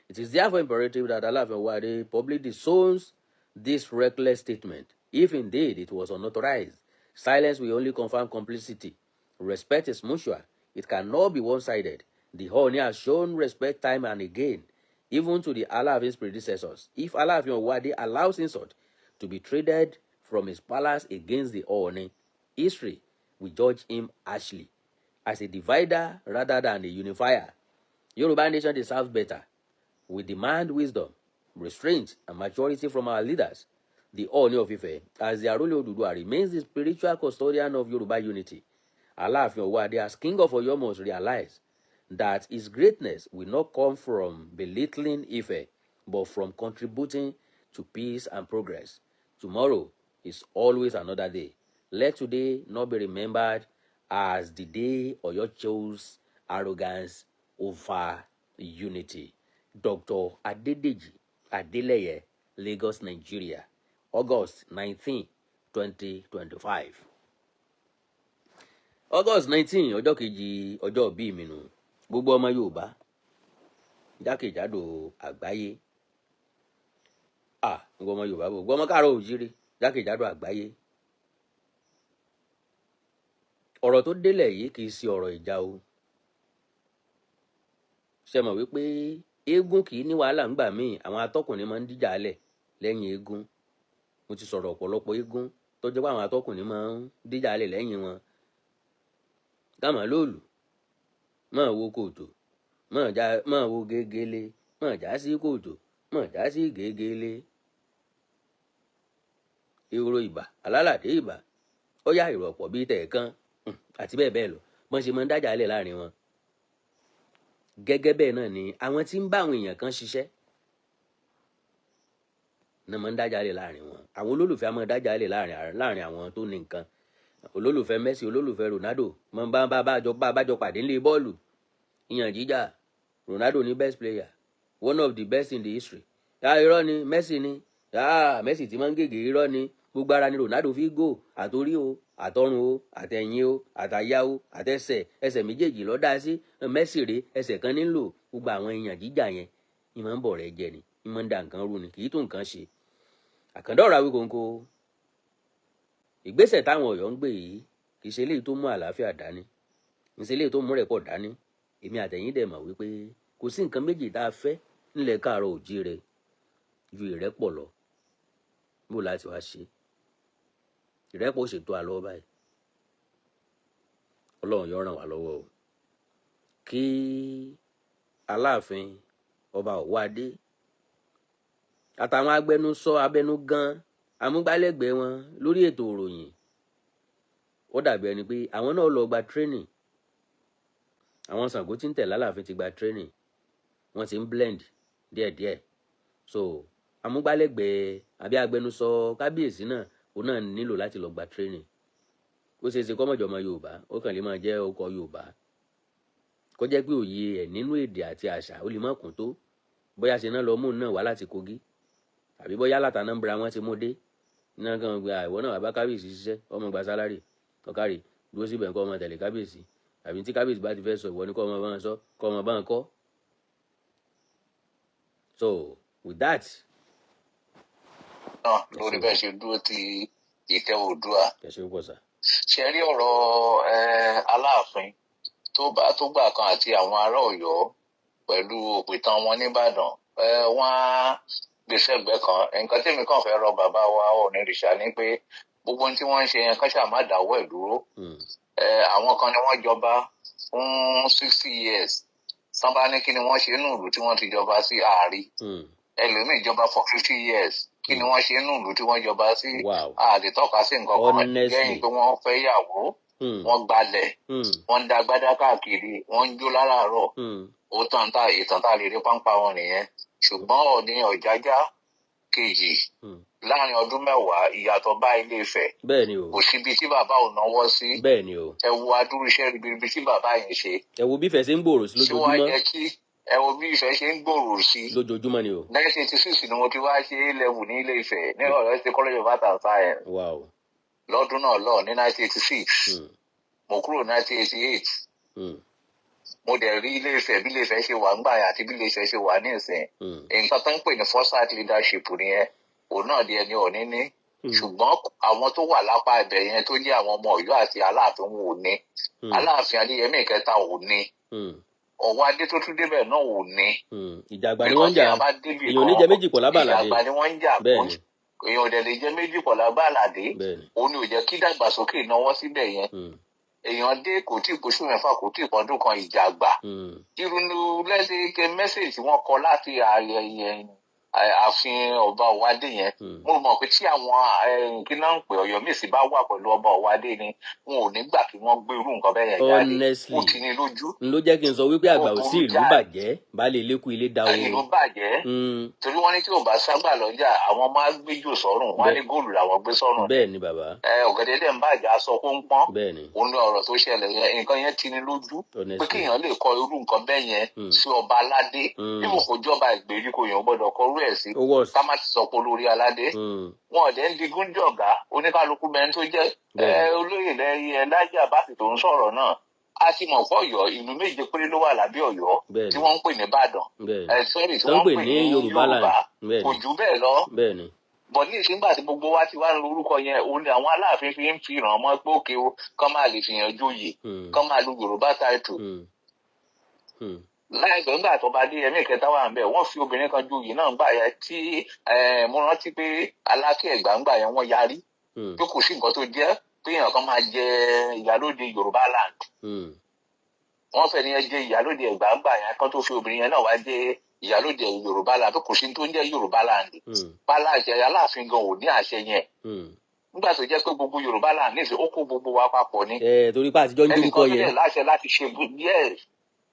it is therefore imperative that Alaafin Owoade publicly disowns this reckless statement, if indeed it was unauthorized. Silence will only confirm complicity. Respect is mutual. It cannot be one-sided. The Ooni has shown respect time and again, even to the Alaafin's predecessors. If Alaafin Owoade allows insult to be traded from his palace against the Ooni, history will judge him harshly as a divider rather than a unifier. Yoruba nation deserves better. We demand wisdom, restraint, and maturity from our leaders. The Ooni of Ife, as the Arole Oduduwa, remains the spiritual custodian of Yoruba unity. Alaafin Owoade, as king of Oyo, must realize that his greatness will not come from belittling Ife, but from contributing to peace and progress. Tomorrow is always another day. Let today not be remembered as the day Oyo chose arrogance over unity. Dr. Adedeji Adeleye, Lagos, Nigeria, August 19, 2025. August 19, ọjọ́ kejì ọjọ́ bíi mi nù. Gbogbo ọmọ Yorùbá jákèjádò àgbáyé, ah, gbogbo ọmọ Yorùbá, gbogbo ọmọ káàárọ̀ òjíire jákèjádò àgbáyé, ọ̀rọ̀ tó délẹ̀ yìí kì í ṣe ọ̀rọ̀ ìjà o. Ṣe mọ̀ wípé eégún kì í ní wàhálà ńgbà míì, àwọn atọ́kùnrin máa ń díjà lẹ̀ lẹ́yìn eégún. Mo ti sọ̀rọ̀ ọ̀pọ̀lọpọ̀ eégún tó jẹ́ pé àwọn atọ́kùnrin máa ń díjà lẹ̀ lẹ́yìn wọn. Kámọ̀ lóòlù máa wo kòtò, máa wo gegele, máa já sí kòtò, máa já sí gegele. Ehoro ìbà alálàdé ìbà, ó yá ìrọ̀pọ̀ bíi tẹ̀ẹ̀kan àti bẹ́ẹ̀ bẹ́ẹ̀ lọ. Bọ́n ṣe máa ń dájà lẹ̀ láàrin wọn. Gẹ́gẹ́ bẹ́ẹ̀ náà ni àwọn tí ń bá àwọn èèyàn kan ṣiṣẹ́ náà máa ń dájà lẹ̀ láàrin wọn. Àwọn olólùfẹ́ á máa dájà lẹ̀ láàrin àwọn tó ní nǹkan. Olólùfẹ́ Messi, olólùfẹ́ Ronaldo máa ń bá bá jọ pàdé nílé bọ́ọ̀lù, ìyàn jíjà. Ronaldo ní best player, one of the best in the history. Ah, irọ́ ni, Messi ni. Ah, Messi ti máa ń gègé, irọ́ ni, gbogbo ara ni Ronaldo fi gò, àtorí o, àtọrun o, àtẹ̀yìn o, àtàyà o, àtẹsẹ̀, ẹsẹ̀ méjèèjì ló dá sí. Messi rè, ẹsẹ̀ kan nílò. Gbogbo àwọn èèyàn jíjà yẹn, ìmọ̀ ń bọ̀ rẹ̀ jẹ ni, ìmọ̀ ń da nǹkan rú ni, kì í tó nǹkan ṣe. Àkàndá ọ̀rọ̀ Awíkonko, ìgbésẹ̀ táwọn Ọ̀yọ́ ń gbé yìí kì í ṣe eléyìí tó mú àlàáfíà dání, kì í ṣe eléyìí tó mú rẹ̀pọ̀ dání. Èmi àtẹ̀yìn dẹ̀ mọ̀ wípé kò sí nǹkan méjì tá a fẹ́ nílẹ̀ káàárọ̀ òjíire ju ìrẹ́pọ̀ lọ. Bó láti wá ṣe ìrẹ́pọ̀ ṣètò àlọ́ báyìí, Ọlọ́run yóò ràn wá lọ́wọ́ o. Kí Aláàfin Ọba Ọ̀wọ́adé àtàwọn agbẹnusọ abẹnugan amúgbálẹ́gbẹ̀ẹ́ wọn lórí ètò ìròyìn, ó dàbí ẹni pé àwọn náà lọ gba training. Àwọn Ṣàngó tí ń tẹ̀lé Aláàfin ti gba training, wọ́n ti ń blend díẹ̀díẹ̀. So amúgbálẹ́gbẹ̀ẹ́ àbí agbẹnusọ kábíyèsí náà, òun náà nílò láti lọ gba training. Ó ṣeé ṣe kọ́mọ̀jọ́ ọmọ Yorùbá, ó kàn lè máa jẹ́ ọkọ̀ Yorùbá, kó jẹ́ pé òye ẹ̀ nínú èdè àti àṣà ó lè má kún tó. Bóyá ṣe náà lọ mú náà wá láti Kogi, àbí bóyá látànàmbra wọn ti mú dé náà kàn gba ìwọ náà wà bá kábíyèsí ṣiṣẹ́, ọmọ gba salary ọ̀kárì, dúró síbẹ̀ nǹkan, ọmọ tẹ̀lé kábíyèsí, àbí tí kábíyèsí bá ti fẹ́ sọ, ìwọ ni kọ́ ọmọ bá ń sọ, kọ́ ọmọ bá ń kọ́. So with that. Náà lórí bẹ́ẹ̀ ṣe dúró ti ìtẹ́ Oòduà. Ẹ ṣe púpọ̀ sà. Ṣe rí ọ̀rọ̀ Aláàfin tó bá tó gbà kan àti àwọn ará Ọ̀yọ́ pẹ̀lú òpìtàn wọn nìbàdàn, wọ́n á gbèsè ẹgbẹ́ kan. Nǹkan tèmi kàn fẹ́ rọ bàbá wa Ọọ̀nìrìṣà ni pé gbogbo ohun tí wọ́n ń ṣe yẹn, kán ṣáà má dáwọ́ ẹ̀ dúró. Àwọn kan ni wọ́n jọba fún 60 years. Tán bá ní kí ni wọ́n ṣe nínú ìlú tí wọ́n ti jọba sí ààrí. Ẹlòmíì jọba for 50 years, kí ni wọ́n ṣe nínú ìlú tí wọ́n jọba sí? A lè tọ́ka sí nǹkan kan lẹ́yìn pé wọ́n fẹ́ yàwó, wọ́n gbalẹ̀, wọ́n ń da agbádá káàkiri, wọ́n ń jó láràárọ̀. Ó tàn tá ìtàn tá a lè rí páńpá wọn nìyẹn. Ṣùgbọ́n Ọọ̀ni Ọ̀jájá kejì, láàrin ọdún 10, ìyàtọ̀ bá Ilé Ifẹ̀. bẹ́ẹ̀ ni o Kò síbi tí bàbá ò náwó sí. bẹ́ẹ̀ ni o Ẹ wo adúrú iṣẹ́ ribiribi tí bàbá yẹn ṣe. Ẹ wo bí ìfẹ́ ṣe ń gbòòrò sí Tí wọ́n á lójoojúmọ́. jẹ́ kí ẹ wo bí ìfẹ́ ṣe ń gbòòrò sí. Lójoojúmọ́ ni o. 1986 ni mo ti wá ṣe A level ní Ilé Ifẹ̀, ní Ọ̀yọ́ State College of Art and Science lọ́dún náà lọ ní 1986. Mo kúrò 1988. Mo dẹ̀ rí Ilé Ifẹ̀, bí Ilé Ifẹ̀ ṣe wà ńgbà yẹn àti bí Ilé Ifẹ̀ ṣe wà ní ìsìn. Nǹkan tó ń pè ní foresight leadership nìyẹn. Òun náà di ẹni Ọ̀ní ní. Ṣùgbọ́n àwọn tó wà lápá ibẹ̀ yẹn tó jẹ́ àwọn ọmọ Ọ̀yọ́ àti Aláàfin ò ní. Aláàfin Adéyẹmí ìkẹta ò ní. Ọ̀wọ́adé tó tún débẹ̀ náà ò ní. Ìjàgbá ni wọ́n ń jà. Èèyàn ò ní jẹ méjì pọ̀ lábàládé. Ìjàgbá ni wọ́n ń jà. bẹ́ẹ̀ ni Èèyàn ò dẹ̀ lè jẹ méjì pọ̀ lábàládé. bẹ́ẹ̀ ni Òun ni ò jẹ́ kí dàgbàsókè náwó síbẹ̀ yẹn. Èèyàn dé, kò tí ì pósù 6, kò tí ì pọ́dún kan, ìjàgbá. Irú lẹ́sẹ̀ message tí wọ́n kọ láti ààfin ọba Ọ̀wádé yẹn, mo mọ̀ pé tí àwọn kí náà ń pè Ọ̀yọ́mèsì bá wà pẹ̀lú ọba Ọ̀wádé ni, wọn ò ní gbà kí wọ́n gbé irú nǹkan bẹ́ẹ̀ yẹn jáde. Ó ti ní lójú. N ló jẹ́ kí n sọ wípé àgbà ò sí Ó burú ìlú jáì. bàjẹ́, baálé ilé kú, ilé dahoro. Ìlú bàjẹ́, torí wọ́n ní tí ò bá ságbà lọ́jà, àwọn máa gbéjò sọ́rùn, wọ́n á ní góòlù làwọn gbé sọ́rùn. Bẹ́ẹ̀ ni, bàbá. Ọ̀gẹ̀dẹ̀ dẹ̀ ń bàjẹ́, aṣọ kó ń pọ́n. bẹ́ẹ̀ ni Òun ní ọ̀rọ̀ tó ṣẹlẹ̀ yẹn, nǹkan yẹn ti ní lójú pé kéèyàn lè kọ irú nǹkan bẹ́ẹ̀ yẹn sí ọba aládé. Bí mo kò jọba ìgbèríko, yẹn ò gbọ́dọ̀ kọ irú ẹ̀ sí. Ó worst. Ká má ti sọ pé olórí aládé. Wọn ò dẹ̀ ń digun jọ̀gá, oníkálukú bẹ́ẹ̀ tó jẹ́ olóyè lẹ́yìn ẹ Lájí Àbáàsì tó ń sọ̀rọ̀ náà. A ti mọ̀ pé Ọ̀yọ́, ìlú méje péré ló wà lábẹ́ Ọ̀yọ́ tí wọ́n ń pè ní Ìbàdàn, ẹ sọ́ọ̀rì, tí tó ń wọ́n pè ń pè ní ní Yorùbá land. Yorùbá. Kò jù bẹ́ẹ̀ lọ. bẹ́ẹ̀ ni Bọ̀ ní ìsìngbà tí gbogbo wa ti wá ń lo orúkọ yẹn, òun ni àwọn Aláàfin fi ń fi ràn mọ́ pé òkè o, kán máa lè fi hàn jóyè, kán máa lo Yorùbá title. Láìpẹ́, nígbà tó bá dé ẹ̀mí ìkẹta wà ń bẹ̀, wọ́n fi obìnrin kan joyè náà gbà yẹn tí mo rántí pé Alákẹ́ Ẹ̀gbá ń gbà yẹn, wọ́n yarí pé kò sí nǹkan tó jẹ́ pé èèyàn kan máa jẹ ìyálóde Yorùbá land. Wọ́n fẹ́ ní ẹ jẹ ìyálóde Ẹ̀gbá ń gbà yẹn, kan tó fi obìnrin yẹn náà wá jẹ ìyálóde Yorùbá land, pé kò sí tó ń jẹ́ Yorùbá land. Pálá Aláàfin gan ò ní àṣẹ yẹn. Nígbà tó jẹ́ pé gbogbo Yorùbá land ní ìsìn, ó kó gbogbo wa papọ̀ ni. Ẹ torí pé àtijọ́ ń Ẹnìkan jórúkọ tó yẹn. dẹ̀ láṣẹ láti ṣe yes,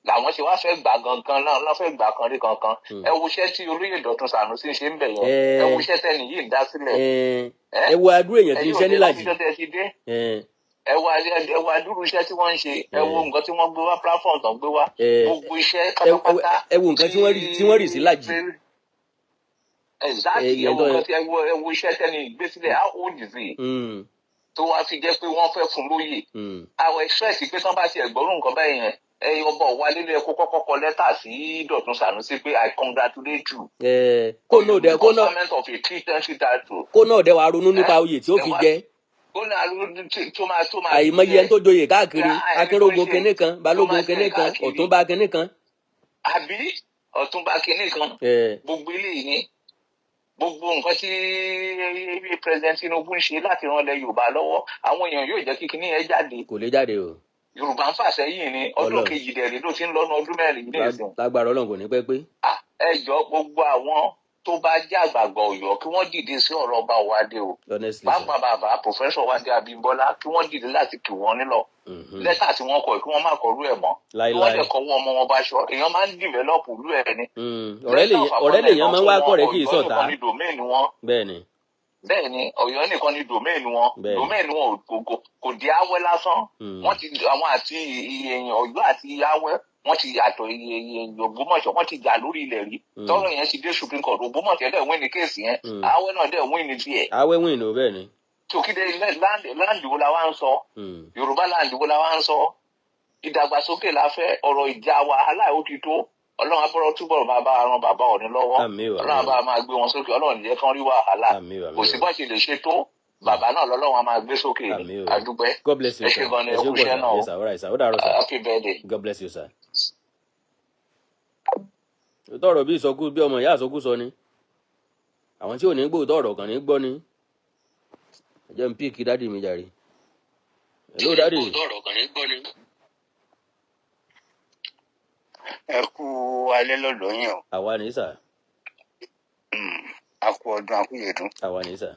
làwọn ṣe wá fẹ́ gbà gangan náà lọ́ fẹ́ gbà kan rí kankan. Ẹ wo iṣẹ́ tí olóyè Dọ̀tun Sànúsí ṣe ń bẹ̀ yẹn. Ẹ wo iṣẹ́ tẹ́ni yìí ń dá sílẹ̀. Ẹ Ẹ ẹ wo adúrò èèyàn tí ń ẹ̀yin ṣiṣẹ́ òde nílàjì. lọ́sídọ́ tẹ́ ti dé. Ẹ wá dúró iṣẹ́ tí wọ́n ń ṣe. Ẹ wo nǹkan tí wọ́n gbé wá, platform tó ń gbé wá, gbogbo iṣẹ́ pátápátá. Ẹ wo nǹkan tí wọ́n rí, tí wọ́n rì sí lájì. Exactly. Ẹ wo nǹkan tí ẹ wo iṣẹ́ tẹ́ni ìgbésílẹ̀. How old is he tó wá fi jẹ́ pé wọ́n fẹ́ fún lóyè? Àwọn expect pé tán bá ti ẹ̀gbọ́rún nǹkan bẹ́ẹ̀ yẹn, ẹ ọba wálé ló yẹ kó kọ́kọ́ kọ lẹ́tà sí Dọ̀tun Sànúsí pé, "I congratulate you Kó náà dẹ kó náà conferment of a chieftaincy title." Kó náà dẹ wàá ronú nípa oyè tí ó fi jẹ. Ó ní àlọ́ tó máa Àìmọye ẹni tó joyè káàkiri. Ẹni tó ń Akínrógun ṣe kinní kan, tó balógun máa ṣe kinní kan, káàkiri. Ọ̀túnba kinní kan. Àbí ọ̀túnba kinní kan. Gbogbo eléyìí ni gbogbo nǹkan tí President Tinubu ń ṣe láti ran ilẹ̀ Yorùbá lọ́wọ́. Àwọn èèyàn yóò jẹ́ kí kinní yẹn jáde. Kò lè jáde o. Yorùbá ń fà sẹ́yìn ní ọdún Ọlọ́run. kejì dẹ̀rẹ̀ ló ti ń lọ́nu ọdún 4 ní ìsìn. Lágbára Ọlọ́run, kò ní pẹ́ pé. Ah, ẹ jọ, gbogbo àwọn tó bá jẹ́ àgbààgbà Ọ̀yọ́, kí wọ́n dìde sí ọ̀rọ̀ ọba Wádé o. Honestly, sir. Pàápàá bàbá Professor Wádé Abímbọ́lá, kí wọ́n dìde láti kì wọ́n nílọ. Lẹ́tà tí wọ́n kọ, kí wọ́n má kọrú ẹ̀ mọ́, kí wọ́n Láíláí. dẹ̀ kọ́ wọn ọmọ wọn bá ṣọ. Èèyàn máa ń develop ìlú ẹ̀ ni. Ọ̀rẹ́ lèèyàn máa ń wá kọ̀rẹ́, kì í Ọ̀yọ́ ṣọ̀tá. nìkan ni domain wọn. Bẹ́ẹ̀ ni. Bẹ́ẹ̀ ni, Ọ̀yọ́ nìkan ni domain wọn. Bẹ́ẹ̀ ni. Domain wọn kò di awẹ́ lásán. Wọ́n ti àwọn àti èèyàn Ọ̀yọ́ àti awẹ́, wọ́n ti yàtọ̀. Èèyàn Ògbómọ̀ṣọ́, wọ́n ti jà lórí ilẹ̀ rí. Tọ́rọ̀ yẹn ti dé Supreme Court. Ògbómọ̀ṣọ́ dẹ̀ win ní case yẹn. Awẹ́ náà dẹ̀ win ní tiẹ̀. Awẹ́ win o, bẹ́ẹ̀ ni. Tòkídé land wo la wá ń sọ? Yorùbá land wo la wá ń sọ? Ìdàgbàsókè la fẹ́. Ọ̀rọ̀ ìjà wàhálà ó ti tó. Ọlọ́run abọ́rọ̀ túbọ̀ máa bá ran bàbá Ọ̀ní lọ́wọ́. Àmín o. Ọlọ́run Àmín o. bá máa gbé wọn sókè. Ọlọ́run jẹ́ kán rí wàhálà. Àmín o. Kò Àmín sí o. bá ṣe lè ṣe tó, bàbá náà lọ́lọ́run á máa gbé sókè ni. Àmín o. Àdúpẹ́. God bless you, Ẹ ṣé sir. gan ni. Ẹ Ẹ ṣé kú pọ̀, iṣẹ́ sir. náà o. Yes, sir. All right, sir. Ó dàárọ̀, sir. Happy birthday. God bless you, sir. Òótọ́ ọ̀rọ̀ bí ìsọkú bí ọmọ ìyá àsọkú sọ ni. Àwọn tí ò ní gbóòótọ́ ọ̀rọ̀ kàn ní gbọ́ ni. Ẹ jẹ́ n pick daddy mi jàre. Hello, daddy. Ọ̀rọ̀ kàn ní gbọ́ ni. Ẹ kú alẹ́ lọ́dọ̀ yín o. Àwa ní, sir. A kú ọdún, a kú ìyèdún. Àwa ní, sir.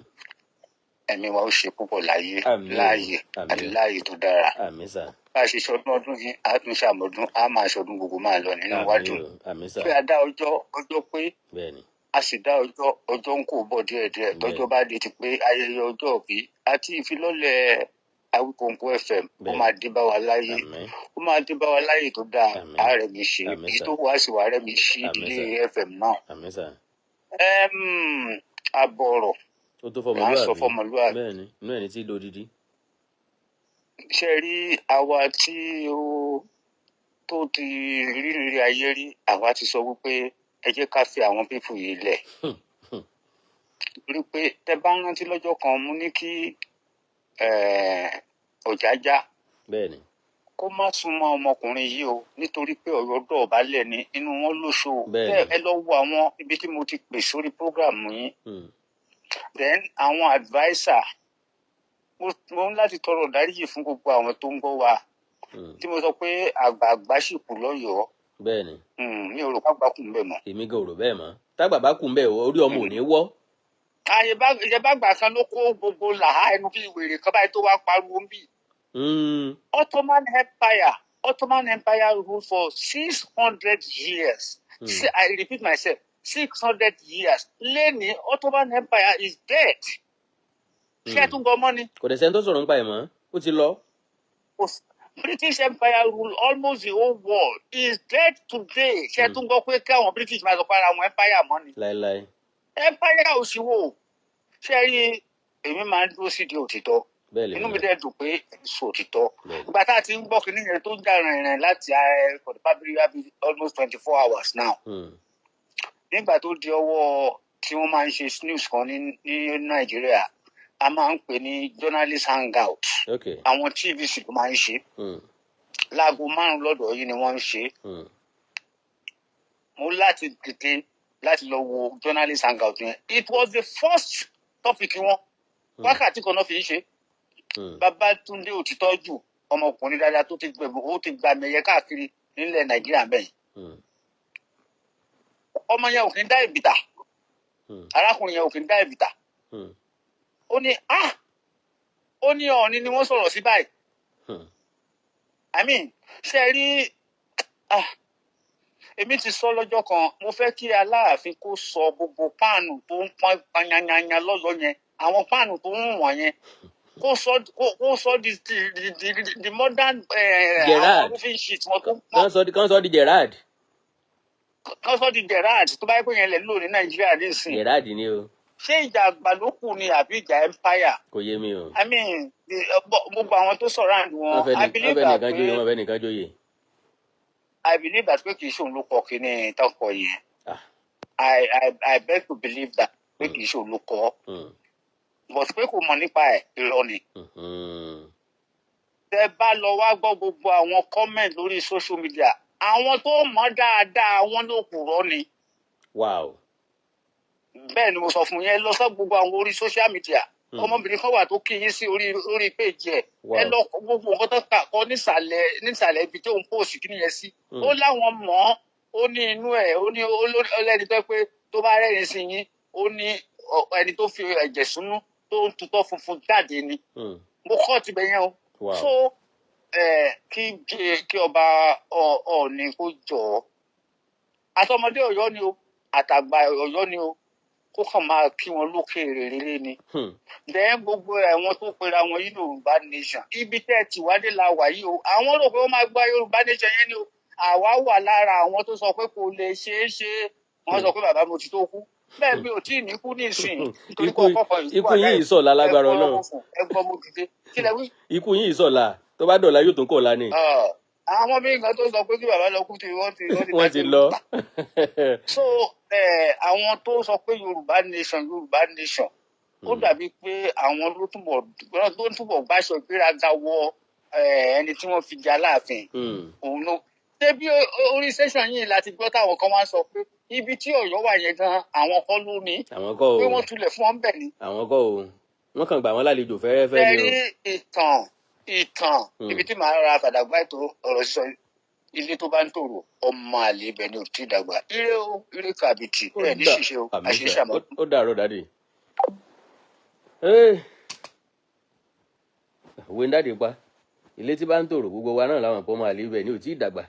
Ẹ̀mí wa ó ṣe púpọ̀ láyé, Àmín o. láàyè àti Àmín o. láàyè tó dára. Àmín, sir. Bá a ṣe ṣọdún ọdún yìí, a tún ṣàmọdún, a máa ṣọdún gbogbo máa lọ nínú wa Àmín dùn o. Àmín, sir. Pé a dá ọjọ́, ọjọ́ pé Bẹ́ẹ̀ ni. a sì dá ọjọ́, ọjọ́ ń kó bọ̀ díẹ̀díẹ̀. Tọ́jọ́ bá dé ti pé ayẹyẹ ọjọ́ òbí àti ìfilọ́lẹ̀ Awikonko FM, ó máa dé bá wa láyé. Àmín. Ó máa dé bá wa láyé tó dáa. Àmín. Ààrẹ mi ṣe Àmín, èyí sir. tó wá sí wa rẹ mi ṣí Àmín, ìdílé sir. FM náà. Àmín, sir. Àbọ̀rọ̀ Ó tó là ń sọ fọmọlúwàbí. fọmọlúwàbí. Bẹ́ẹ̀ ni, inú ẹni tí lódìdí. Ṣe rí àwa tí ó tó ti rírí ayé rí, àwa ti sọ wípé ẹ jẹ́ ká fi àwọn people yìí lẹ̀, torí pé tẹ bá rántí lọ́jọ́ kan, mo ní kí Ọ̀jájá Bẹ́ẹ̀ ni. kó má súnmọ́ ọmọkùnrin yìí o, nítorí pé ọ̀rọ̀ dọ̀bálẹ̀ ni inú wọn lóṣù. Bẹ́ẹ̀ ẹ ni. Ẹ lọ wo àwọn ibi tí mo ti pè sórí program yín. Then àwọn adviser, mo ń láti tọrọ ìdáríjì fún gbogbo àwọn tó ń gbọ́ wa tí mo sọ pé àgbààgbà sì kù lọ́yọ̀ọ́. Bẹ́ẹ̀ ni. Mi ò rò pé àgbà kù ń bẹ̀ mọ́. Èmi gan ò rò bẹ́ẹ̀ mọ́. Tágbà bá kù ń bẹ́ẹ̀, orí ọmọ ò ní wọ́. Àyè bá ìjẹba àgbà kan ló kó gbogbo làhá ẹnu bí wèrè kan báyìí tó wá pariwo ń bì. Ottoman Empire ruled for 600 years. I repeat myself, 600 years. Lẹ́ni Ottoman Empire is dead. Ṣé ẹ tún gbọ́ mọ́ ni? Kò dẹ̀ sẹ́ni tó sọ̀rọ̀ nípa ẹ̀ mọ́, ó ti lọ. British Empire rule almost the whole world, is dead today. Ṣé ẹ tún gbọ́ pé káwọn British máa sọ pé ara wọn empire mọ́ ni? Láéláé. Empire ò sí wò. Ṣé ẹ rí, èmi máa ń dúró sídìí òtítọ́. Bẹ́ẹ̀ lèmi Inú mi náà. dẹ̀ dùn pé ẹ̀ ń sọ òtítọ́. Bẹ́ẹ̀ ni. Ìgbà tá a ti ń gbọ́ kinní yẹn tó ń jà rìnrìn láti for the past almost 24 hours now. Nígbà tó di ọwọ́ tí wọ́n máa ń ṣe news kan ní Nàìjíríà, a máa ń pè ní journalist hangout. Àwọn TVC ló máa ń ṣe. Láago 5 lọ́dọ̀ yìí ni wọ́n ń ṣe. Mo láti dìde láti lọ wo journalist hangout yẹn. It was the first topic wọn. Wákàtí kan náà fi ń ṣe. Babátúndé Òtítọ́ jù, ọmọkùnrin dáadáa tó ti gbẹ̀bù, ó ti gba mẹyẹ káàkiri nílẹ̀ Nàìjíríà bẹ́ẹ̀. Ọmọ yẹn ò kí ń dá ìbìtà. Arákùnrin yẹn ò kí ń dá ìbìtà. Ó ní, ah, ó ní Ọọ̀ni ni wọ́n sọ̀rọ̀ sí báyìí. I mean, ṣe rí, ah, èmi ti sọ lọ́jọ́ kan, mo fẹ́ kí Aláàfin kó sọ gbogbo páànù tó ń pọ́n panyanyanya lọ́yọ̀ọ́ yẹn, àwọn páànù tó ń wọ̀n yẹn. Kó sọ the modern àwọn Gerard. Roofing sheet wọn tó pọ́n. Kán sọ di Gerard. Kán sọ di Gerard, tó bá yẹ pé yẹn lè lò ní Nàìjíríà nísìnyí. Gerard ni o. Ṣé ìjà àgbàlókù ni àbí ìjà empire? Kò yé mi o. I mean, gbogbo àwọn tó surround Wọ́n wọn fẹ́ I ní wọ́n believe fẹ́ that nìkan pé jóyè, wọ́n fẹ́ nìkan jóyè. I believe that pé kì í ṣòun ló kọ kíní tọkọ yẹn. Ah. I beg to believe that pé kì í ṣòun ló kọ, but pé kò mọ̀ nípa ẹ̀, irọ́ ni. Tẹ bá lọ wá gbọ́ gbogbo àwọn comment lórí social media, àwọn tó mọ̀ dáadáa, wọn ló purọ́ ni. Bẹ́ẹ̀ ni mo sọ fún yẹn. Lọ sọ gbogbo àwọn orí social media. Ọmọbìnrin kan wà tó kí yín sí orí page ẹ̀. Ẹ lọ kọ gbogbo nǹkan tó kà kọ nísàlẹ̀ ibi tó ń post kí nìyẹn sí. Ó láwọn mọ̀ ọ́, ó ní inú ẹ̀, ó ní ó lẹ́ni tó pé tó bá rẹ́rìn sí yín, ó ní ẹni tó fi ẹ̀jẹ̀ sínú tó ń tutọ́ funfun jáde ni. Mo kọ́ tibẹ̀ yẹn o. So ẹ kí ọba Ọọ̀ni kó jọ, àtọmọdé Ọ̀yọ́ ni o, àtàgbà Ọ̀yọ́ ni o, kó kàn máa kí wọn lókèèrè rere ni. Then gbogbo ẹ̀wọ̀n tó pera wọn yìí, Yorùbá nation, ibi tẹ́ ẹ ti wádé la wà yìí o. Àwọn rò pé wọ́n máa gba Yorùbá nation yẹn ni o. Àwa wà lára àwọn tó sọ pé kò lè ṣeé ṣe. Wọ́n sọ pé bàbá mo ti tó kú, bẹ́ẹ̀ mi ò tí ì ní kú nísìnyí nítorí Ikú pé ọkọ̀ kan ikú yín ìsọ̀la lágbára ẹgbọ́n Ọlọ́run. Lọ́wọ́ fún ẹgbọ́n mo dìde, kí lẹ wí? Ikú yín ìsọ̀la, tó bá dọ̀la yóò tún kọ̀ la ni. Ah, àwọn míì kan tó sọ pé kí bàbá lọ kú tí wọ́n ti Wọ́n ti dágbére. lọ. So àwọn tó sọ pé Yorùbá nation, Yorùbá nation, ó dàbí pé àwọn ló túbọ̀ gbáṣọ ìgbéraga wọ ẹni tí wọ́n fi jẹ Aláàfin. Òun ló ṣé bí orí station yìí láti gbọ́ táwọn kan wá sọ pé ibi tí Ọ̀yọ́ wà yẹn gan, àwọn kan ló ní Àwọn kọ́ pé o. wọ́n tulẹ̀ fún wọn bẹ̀ ni. Àwọn kọ́ o, wọ́n kàn gbà wọ́n lálejò fẹ́rẹ́fẹ́ ni o. Tẹ́rí ìtàn ibi tí màá ra fàdàgbà ètò ọ̀rọ̀ sísọ, ilé tó bá ń tòrò, ọmọ àlè ibẹ̀ ni ò tí ì dàgbà. Ire o, ire kàbìtì. Ó Ẹ ní dà ṣìṣe o. Àmì Àṣírí sà. ṣàmọ́. Ó dàárọ̀, daddy. Òwe ń daddy pa, ilé tí bá ń tòrò, gbogbo wa náà làwọn pọ̀ mọ́ àlè ibẹ̀ ni ò tí ì dàgbà.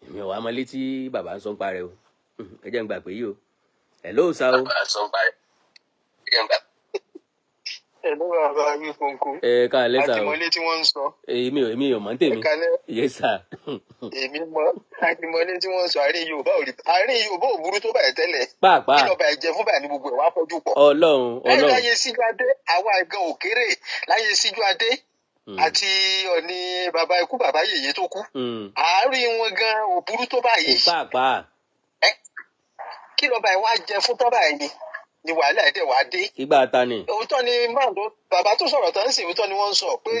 Èmi ò wá mọ ilé tí bàbá ń sọ ń parẹ́ o. Ẹ jẹ́ ń gbà pé yìí o. Hello sir o. Ẹ̀lú bàbá mi kòǹkò. Ẹ káalẹ́ sà Àti o. mọ̀lé tí wọ́n ń sọ. Èmi ò mọ̀ ń Ẹ tèmi. kalẹ́. Yes sir. Èmi mọ àti mọ̀lé tí wọ́n ń sọ. Àárín Yorùbá ò rí, àárín Yorùbá ò burú tó báyìí tẹ́lẹ̀. Kí Pàápàá. lọ́ba ẹ̀jẹ̀ fún báyìí ní gbogbo ẹ̀ wá fọ́jú pọ̀. Ọlọ́run. Láyé Ọlọ́run. láyé Síjú Adé, àwa gan òkèrè láyé Síjú Adé àti Ọ̀ní bàbá ikú bàbá yèyé tó kú. Àárín wọn gan ò burú tó báyìí. Pàápàá. Ẹ kí lọ́ba ẹ̀ wá jẹ fún tọ́ báyìí ni wàhálà ẹ̀ dẹ̀ wá dé. Ìgbà ta ni. Òótọ́ ni máà tó bàbá tó sọ̀rọ̀ tán sì, òótọ́ ni wọ́n ń sọ pé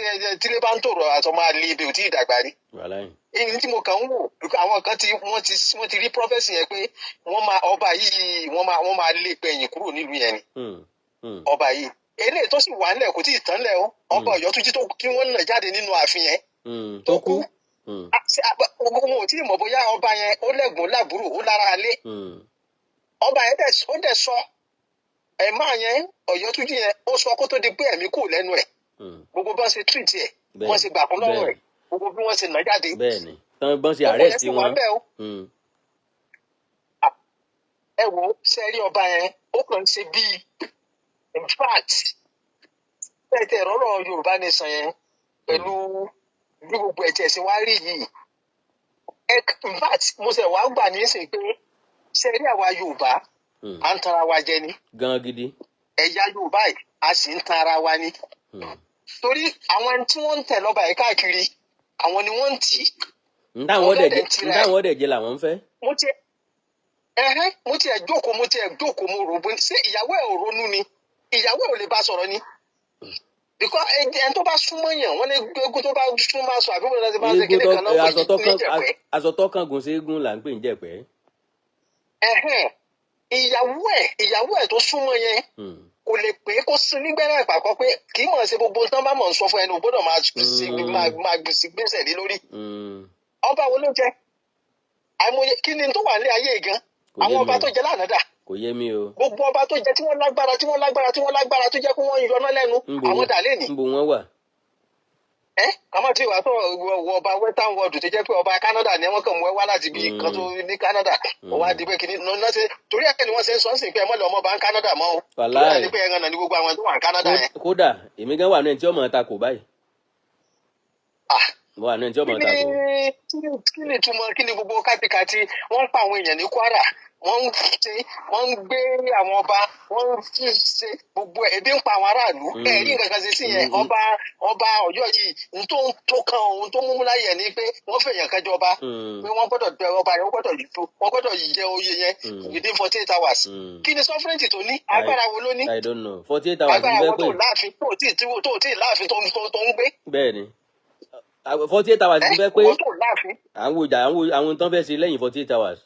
tílé bá ń tòrò, àtọmọ àlè ibẹ̀ ò tí ì dàgbà rí. Wàhálà yìí. Èyí tí mo kàn ń wò, àwọn kan tí wọ́n ti rí prophecy yẹn pé wọ́n máa ọba yìí, wọ́n máa lé gbẹ̀yìn kúrò nílùú yẹn ni. Ọba yìí, eléyìí tó sì wà ńlẹ̀ kò tí ì tán lẹ̀ o, ọba Ọ̀yọ́ tó jí tó kí wọ́n nà jáde nínú ààfin yẹn tó tó kú. kú. Gbogbo wọn ò tí ì mọ̀ bóyá ọba yẹn ó lẹ́gbọ̀n láàbúrò, ó lára alé. Ọba yẹn dẹ̀ ó dẹ̀ sọ ẹ̀ máa yẹn, Ọ̀yọ́ tó jí yẹn, ó sọ kó tó di pé ẹ̀mí kù lẹ́nu ẹ̀, gbogbo bá ṣe treat ẹ̀, wọ́n ṣe gbà kún lọ́wọ́ ẹ̀, gbogbo bí wọ́n ṣe nà jáde. Bẹ́ẹ̀ni, tán bọ́n ṣe Gbogbo yẹn arrest sì wà wọn. bẹ́ẹ̀ o. Ẹ wo, ṣe rí ọba yẹn, ó kàn ń ṣe bíi, in fact, bẹ́ẹ̀ tẹ ìrọ́rọ̀ Yorùbá nation yẹn pẹ̀lú bí gbogbo ẹ̀jẹ̀ ṣe wá rí yìí. Ẹ in fact, mo ṣe wá gbà ní í sè pé ṣe rí àwa Yorùbá, à ń tanra wa jẹ ni. Gan gidi. Ẹ̀yà Yorùbá yìí, a sì ń tan ara wa ni. Torí àwọn ẹni tí wọ́n ń tẹ̀ lọ́ba yìí káàkiri, àwọn ni wọ́n ń tì í. N táwọn Ọ̀gá dẹ̀ dẹ̀ jẹ ń tira n ẹ̀. táwọn dẹ̀ jẹ làwọn ń fẹ́. Mo tiẹ̀ jókòó, mo tiẹ̀ jókòó, mo rò bó ṣé ìyàwó ẹ̀ ò ronú ni, ìyàwó ẹ̀ ò lè bá sọ̀rọ̀ ni, because ẹni tó bá súnmọ́ yàn, wọ́n ní eégún tó bá súnmọ́ aṣọ àbí wọ́n ti máa ń ṣe Eégún kíní tó kan náà pè aṣọ tó ní kán jẹ̀pẹ́. Aṣọ tó kángun sí eégún là ń pè ní jẹ̀pẹ́. Ẹ̀hẹ́n, ìyàwó ẹ̀ tó súnmọ́ yẹn kò lè pé kó sí nígbẹ́rẹ́ ìpàkọ́ pé kì í mọ̀ ṣe gbogbo tán bá mọ̀ ń sọ fún ẹnu gbọ́dọ̀ máa ṣe máa gbèsè gbèsè lé lórí. Ọba wo ló jẹ àìmọye kí ni tó wà ní ayé yìí gan? Kò yé Àwọn mi ọba o. tó jẹ lánàá dà? Kò yé mi o. Gbogbo ọba tó jẹ tí wọ́n lágbára, tí wọ́n lágbára, tí wọ́n lágbára, tó jẹ́ pé wọ́n ń yọná lẹ́nu, Ńbo àwọn wọn dà lẹ́nìí? Ńbo wọn wà? Ẹ kàmá tí wàá sọ̀rọ̀ wọ ọba western world tó jẹ́ pé ọba Canada ni wọ́n kàn mú ẹ wá láti ibi kan tó ní Canada, ó wá di pé kìíní náà ṣe. Torí ẹ̀ ni wọ́n ṣe ń sọ sí pé ẹ mọ́ lọ ọmọ ọba ń Canada mọ́ o. Torí ẹ̀ Wàláì. ni pé ẹran náà ni gbogbo àwọn tó wà ní Canada yẹn. Kódà èmi gan wà ní ẹni tí ọmọ ta kò báyìí. Ah, Mo wà ní ẹni tí ọmọ kí ta ni kò. kí ni ìtumọ̀? Kí ni gbogbo kátikàti? Wọ́n ń pa àwọn èèyàn ní Kwara, wọ́n ń ṣe, wọ́n ń gbé àwọn ọba, wọ́n ń ṣe gbogbo ẹ̀, ebi ń pa àwọn aráàlú. Ẹ rí nǹkan kan ṣe sí yẹn. Ọba Ọ̀yọ́ yìí, n tó ń tó kan ohun tó múmú láyè ni pé wọ́n fẹ̀yàn kan jọba, pé wọ́n gbọ́dọ̀ bẹ ọba yẹn, wọ́n gbọ́dọ̀ jẹ oyè yẹn within 48 hours. Kí ni sovereignty tó ní? Agbára wo ló ní? I don't know. 48 hours Agbára ní wo fẹ́ tó pé. láàfin tó tí láàfin tó ń gbé? Bẹ́ẹ̀ ni, 48 hours Ẹ ní fẹ́ pé. Wọ́n tó láàfin. À ń wo ìjà, à ń wo àwọn tán fẹ́ ṣe lẹ́yìn 48 hours.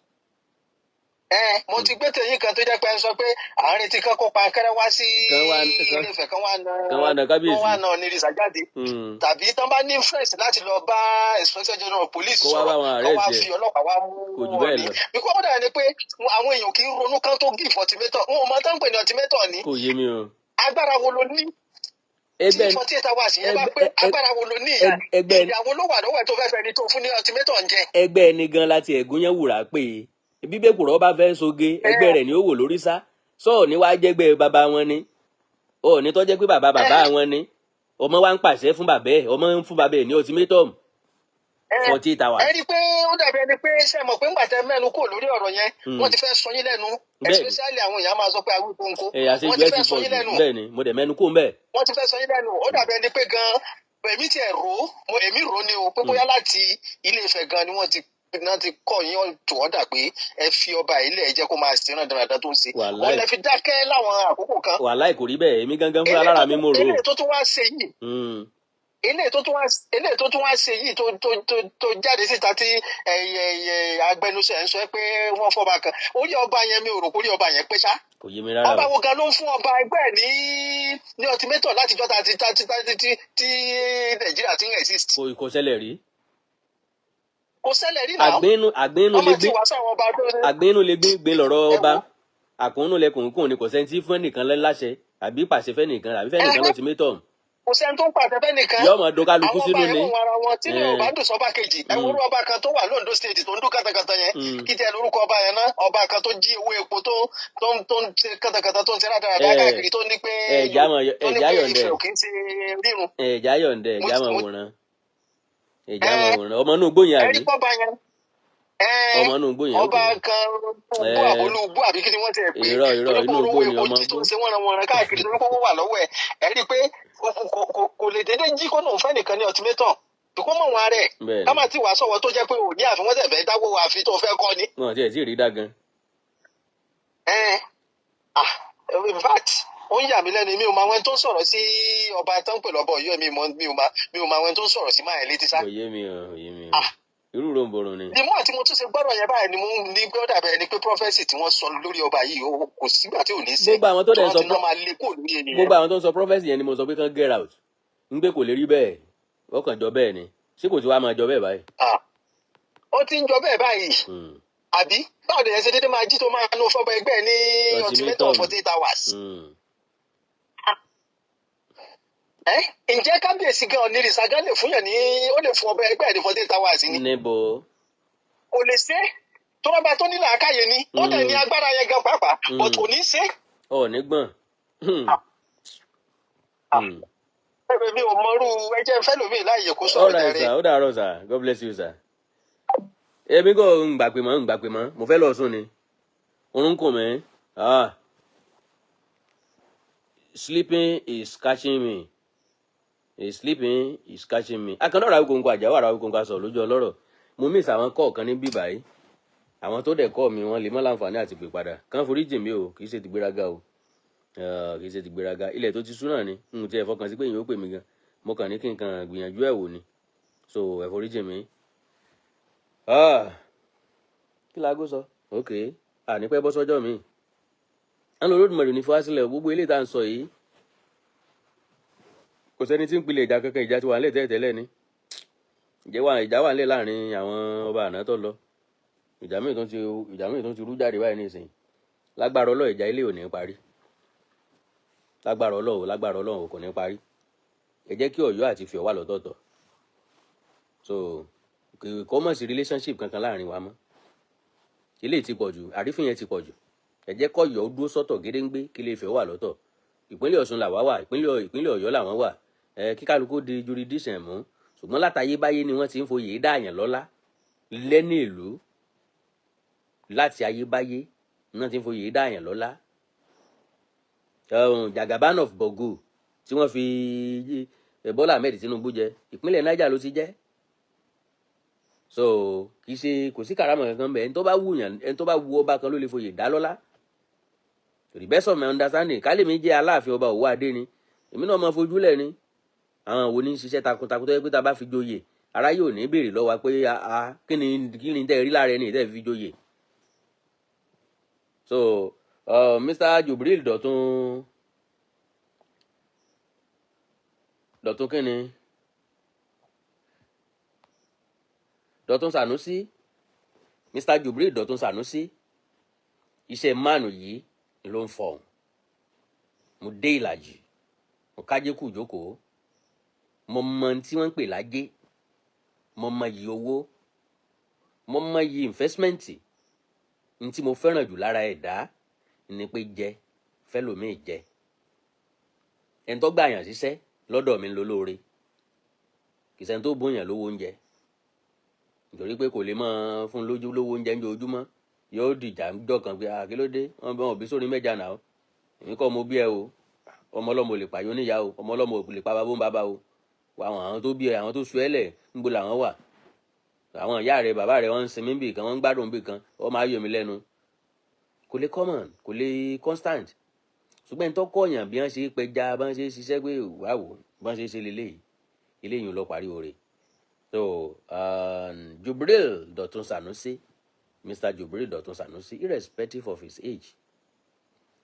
Ẹ mo ti gbé tẹ̀yìn kan tó jẹ́ pé ẹ sọ pé àárín tí kan kó pankẹ́rẹ́ wá sí Kan wá Ilé Ifẹ̀, kan wá na kan wá na kan kábíyèsí. wá na Ọ̀nìrìsà jáde, tàbí tán bá ní interest láti lọ bá Inspector General of Police Kó wá bá sọ̀rọ̀, wọn kán wá arrest ẹ̀. fi ọlọ́pàá wá mú Kò jù bẹ́ẹ̀ Ọọ̀ni. lọ. Because ó dàbí pé àwọn èèyàn kì í ronú kán tó give ultimatum. Wọn ò mọ tán ń pè ní ultimatum ni. Kò yé mi o. Agbára wo ló ní tí Ẹgbẹ́ 48 hours yẹn bá pé? Agbára wo ló ní? Ìyá ẹgbẹ́ ìyàwó ló wà lọ́wọ́ ẹ̀ tó fẹ́ fẹ́ ni tó fún ní ultimatum jẹ? Ẹgbẹ́ ẹni gan láti ẹ̀gún yẹn wùrà pé bíbẹ́kùrọ́ bá fẹ́ soge, ẹgbẹ́ rẹ̀ ni ó wò lórí sá sọ́ọ̀ ní wàá jẹ́gbẹ́ bàbá wọn ni ọ̀ọ́ni tó jẹ́ pé bàbá bàbá wọn ni. Ọmọ wa ń pàṣẹ fún bàbá ẹ̀, ọmọ ń fún bàbá ẹ̀ ní ultimatum 48 hours. Ẹ rí i pé ó dàbí ẹni pé, ṣe mọ̀ pé ńgbà tẹ mẹ́nu kúrò lórí ọ̀rọ̀ yẹn, wọ́n ti fẹ́ sọ yín lẹ́nu. Especially àwọn èèyàn máa sọ pé Awíkonko Ẹ àṣejù wọ́n ti ẹ ti fẹ́ sọ pọ̀ yín jù. lẹ́nu. Bẹ́ẹ̀ ni, mo dẹ̀ mẹ́nu kó ń bẹ́ẹ̀. Wọ́n ti fẹ́ sọ yín lẹ́nu. Ó dàbí ẹni pé gan èmi tiẹ̀ rò ó, mo èmi rò ó ní o pé bóyá láti Ilé Ifẹ̀ gan ni wọ́n ti náà ti kọ́ yín tó ọ̀dà pé ẹ fi ọba ilé ẹ jẹ́ kó máa ṣe rán dandan tó ń ṣe. Wàláì. Òun lẹ fi dákẹ́ láwọn àkókò kan. Wàláì, kò rí bẹ́ẹ̀. Èmi gangan fúnra lára mi, mo rò ó. Eléyìí tó tún wá ṣe yìí, eléyìí tó tún wá ṣe yìí tó jáde síta tí ẹyẹ ẹyẹ agbẹnusọ ẹ ń sọ pé wọ́n fọba kan orí ọba yẹn, mi ò rò pé orí ọba yẹn pé ṣá. Kò yé mi rárá Ọba o. wo gan ló ń fún ọba ẹgbẹ́ ẹ̀ ní ultimatum látijọ́ tá ti tá ti tá ti tí tí Nàìjíríà ti ń exist? Kò ṣẹlẹ̀ rí. Kò ṣẹlẹ̀ rí náà. Àgbínú Wọ́n lè máa ti gbé wá sáwọn ọba tó ní. Àgbínú lè gbé gbé lọ́rọ̀ Ẹ ọba wo. Àkúnnú lẹkùnkùn ni. Kò sẹ́ni tí fún ẹnìkan láṣẹ àbí pàṣẹ fẹ́nìkan àbí fẹ́nìkan l'ultimatum. Kò sẹ́ni tó ń pàṣẹ fẹ́nìkan. Yóò máa dún kálukú Àwọn ọba sínú yẹn ni. mú ara wọn tí ní ọba dùn sọba kejì. Ẹ wo irú ọba kan tó wà lóńdó State tó ń dún kàtàkàtà yẹn. Kí tiẹ̀ lórúkọ ọba yẹn náà? Ọba kan tó jí owó epo, tó ń ṣe kàtàkàtà, tó ń ṣe rádaràdá káàkiri, tó ní pé Ẹ̀já mọ̀ tó ní ẹ̀já pé yọ̀ǹdẹ̀. Ifẹ̀ ò kì í ṣe rírun. Ẹ̀já yọ̀ǹdẹ̀, ẹ̀já mọ̀ wòran, ẹ̀já mọ̀ wòran ọmọ inú igbó yẹn Ẹ àbí rí pọ́ba yẹn ọmọ inú igbó yẹn. Ọba Ok. kan gbó àbólú gbó àbí kí ni wọ́n ti ẹ̀ pé? Irọ́, irọ́, Torí pé inú orówó igbó ni epo ọmọ jí tó igbó. ń ṣe wọ́nranwọ̀nran káàkiri, torí pé owó wà lọ́wọ́ ẹ̀. Ẹ rí i pé kò lè dédé jí kó lóun fẹ́ nìkan ní ultimatum kó mọ̀ wọn rẹ̀. Bẹ́ẹ̀ Ká ni. má ti wàá sọ̀wọ́ tó jẹ́ pé òní àfi wọ́n tẹ̀ fẹ́ dáwọ́ àfi tó fẹ́ kọ́ ni. Wọn tiẹ̀ tí ì rí dá gan. Ẹ ah, in fact, ó ń yà mí lẹ́nu. Mi ò mọ àwọn ẹni tó ń sọ̀rọ̀ sí ọba tó ń pè lọ́bọ̀ yìí. Mi ò mọ àwọn ẹni tó ń sọ̀rọ̀ sí máa ẹ̀ létí sá. Kò yé mi o, kò yé mi o. Ah. Irú ròǹbòrò ni. The more tí mo tún ṣe gbọ́dọ̀ yẹn báyìí ni mo ní gbọ́dọ̀ bẹ́ẹ̀ ni pé prophecy tí wọ́n sọ lórí ọba yìí, kò sígbà tí ò ní ṣe. Gbogbo àwọn tó Tí dẹ̀ wọ́n sọ ti náà máa lé kúrò lórí ènìyàn. Gbogbo àwọn tó ń sọ prophecy yẹn ni mo sọ pé kán get out, ń gbé kò lè rí bẹ́ẹ̀. Wọ́n kàn jọ bẹ́ẹ̀ ni. Ṣé kò tí wàá máa jọ bẹ́ẹ̀ báyìí? Ah, ó ti ń jọ bẹ́ẹ̀ báyìí. Àbí báwo lè yẹn ṣe dédé máa jí tó máa nu fọ́bọ ẹgbẹ́ ẹ̀ ní ultimatum Ultimatum. 48 hours? Ẹ ǹjẹ́ kábíyèsí gan Ọ̀nìrìsà gan lè fún yàn ní, ó lè fún ọba ẹgbẹ́ ẹ̀ ní 48 hours ni? Níbo? Kò lè ṣe é. Tó bá bá tó ní làákàyè ni, ó dẹ̀ ní agbára yẹn gan pàápàá, but kò ní ṣe é. Ọ̀ nígbọ̀n. Mi ò mọrú ẹjẹ fẹ́ lómi láàyè kó sọ̀rọ̀ All right, jàre. sir. Ó dàárọ̀, sir. God bless you, sir. Èmi kò ń gbà pé mọ́, ń gbà pé mọ́. Mo fẹ́ lọ sùn ni, oorun kùn mí. Ah, sleeping is catching me. Sleeping is catching me. Akandọ̀ ọ̀rọ̀ Awíkonko, àjáwọ̀ ọ̀rọ̀ Awíkonko aṣọ lójú ọlọ́rọ̀. Mo miss àwọn kọ̀ọ̀kan ní bíbá yìí. Àwọn tó dẹ̀ kọ́ mi, wọ́n lè mọ́ láǹfààní àti pè padà. Kàn forí jì mí o. Kì í ṣe ti gbéraga o. Kì í ṣe ti gbéraga. Ilẹ̀ tó ti sú náà ni n tiẹ̀ fọkàn sí pé èèyàn ó pè mí gan. Mo kàn ní kí n kàn gbìyànjú ẹ̀ wò ni, so ẹ forí jì mí. Ah, kí láago sọ? Ok, àní pẹ́ bọ́ sọ́jọ́ mi. Àwọn Olódùmarè ní fọwọ́sílẹ̀. Gbogbo ilé tá à ń sọ yìí, kò sẹ́ni tí ń pilẹ̀ ìjà kankan. Ìjà ti wà nílẹ̀ tẹ́lẹ̀tẹ́lẹ̀ ni. Ìjẹ́ wà, ìjà wà nílẹ̀ láàrin àwọn ọba àná tó lọ. Ìjà míì tó ti rú jáde báyìí nísìnyí. Lágbára Ọlọ́run, ìjà ilé ò ní parí. Lágbára Ọlọ́run, lágbára Ọlọ́run, kò ní parí. Ẹ jẹ́ kí Ọ̀yọ́ àti Ifẹ̀ wà lọ́tọ̀ọ̀tọ̀. So kò mọ̀ sí relationship kankan láàrin wa mọ́. Eléyìí ti pọ̀ jù, àrífín yẹn ti pọ̀ jù. Ẹ jẹ́ kó Ọ̀yọ́ dúró sọ́tọ̀ gédéǹgbé, kí Ilé Ifẹ̀ wà lọ́tọ̀. Ìpínlẹ̀ Ọ̀ṣun làwa wà, ìpínlẹ̀ Ọ̀yọ́ làwọn wà. Ẹ kíkálukú di jurisdiction mú. Ṣùgbọ́n látayébáyé ni wọ́n ti ń foyè dáàyàn lọ́lá lẹ́ní ìlú. Láti ayébáyé ni wọ́n ti ń foyè dáàyàn lọ́lá. Jagaban of Borgu tí wọ́n fi Bọ́lá Ahmed Tinubu jẹ, ìpínlẹ̀ Niger ló ti jẹ́. So kì í ṣe, kò sí karama kankan bẹ́ẹ̀. Ẹni tó bá wù yàn, ẹni tó bá wù ọba kan ló lè foyè dá lọ́lá, to the best of my understanding. Kálí mi jẹ́ Aláàfin, ọba Òwò Adé ni, èmi náà máa fojúlẹ̀ ni. Àwọn wo ní ń ṣiṣẹ́ takuntakun tó yẹ pé tá a bá fi joyè, ara yóò ní béèrè lọ́wọ́ pé a kí ni tẹ́ rí lára ẹni tẹ́ fi joyè? So Mr. Jubril Dọ̀tun, Dọ̀tun kí ni, Dọ̀tun Sanusi, Mr. Jubril Dọ̀tun Sanusi, iṣẹ́ mánu yìí ló ń fọ̀hún. Mo dé ìlàjì, mo kájé kù jókòó. Mo mọ ohun tí wọ́n ń pè lájé, mo mọ iyì owó, mo mọ iyì investment. Ní tí mo fẹ́ràn jù lára ẹ̀dá ni pé jẹ fẹ́lòmíì jẹ. Ẹni tó gbà yàn síṣẹ́ lọ́dọ̀ mi ń lo lóore, kì í ṣẹni tó bóyàn lówó oúnjẹ, nítorí pé kò lè máa fún lójú lówó oúnjẹ ní ojoojúmọ́, yóò dìjà ńjọ́ kan pé, "Ah, kí ló dé?" Wọn bá wọn bí sórí mẹ́ja náà. Èmi kọ́ mo bí ẹ o. Ọmọ ọlọ́mọ ò lè pààyàn oníyà o, ọmọ ọlọ́mọ ò lè pa bàbá ń bàbá o. Àwọn tó bí ẹ, àwọn tó su ẹ lẹ̀, ńbo làwọn wà? Àwọn ìyá rẹ, bàbá rẹ, wọ́n ń sinmi bì kan, wọ́n ń gbádùn bì kan. Ó máa yọ mí lẹ́nu. Kò lè common, kò lè constant. Ṣùgbọ́n ẹni tó kọ̀yàn bí wọ́n ṣe pẹja, bí wọ́n ṣe ṣiṣẹ́, pé wà wò bí wọ́n ṣe ṣe leléyìí, eléyìí lọ parí oore. So Jubril Dọ̀tun Sanusi, Mr. Jubril Dọ̀tun Sanusi, irrespective of his age,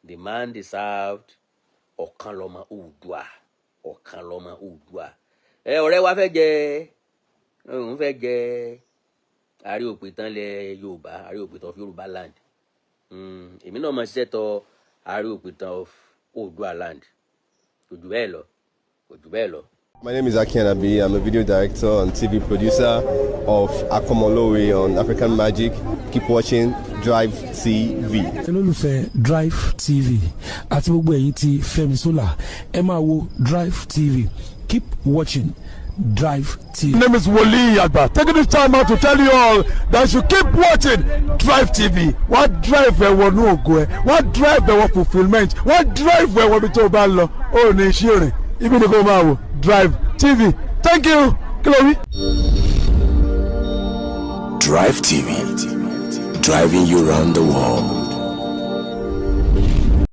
the man deserved Ọ̀kanlọ́mọ Oòduà, Ọ̀kanlọ́mọ Oòduà. Ẹ ọ̀rẹ́ wa fẹ́ jẹ, òun fẹ́ jẹ Ààrẹ Òpìtàn lẹ Yorùbá, Ààrẹ Òpìtàn of Yorùbá land. Èmi náà máa ṣiṣẹ́ tọ Ààrẹ Òpìtàn of Oòduà land. Kò jù bẹ́ẹ̀ lọ, kò jù bẹ́ẹ̀ lọ. My name is Aki Anabi. I'm a video director and TV producer of Akomolowe on African Magic. Keep watching Drive TV. Olólùfẹ́ Drive TV àti gbogbo ẹ̀yin tí Fẹ́mi Sola, ẹ máa wo Drive TV. Keep watching Drive TV. My name is Wole Agba. Taking this time out to tell you all that you keep watching Drive TV. Wọ́n drive ẹ wọnú ògo ẹ, wọ́n drive ẹ wọ fulfilment, wọ́n drive ẹ wọ ibi tó o bá ń lọ. Ó ní iṣẹ́ rìn, ibi ni kò máa wò Drive TV. Thank you. Kí ló wí? Drive TV, driving you round the world.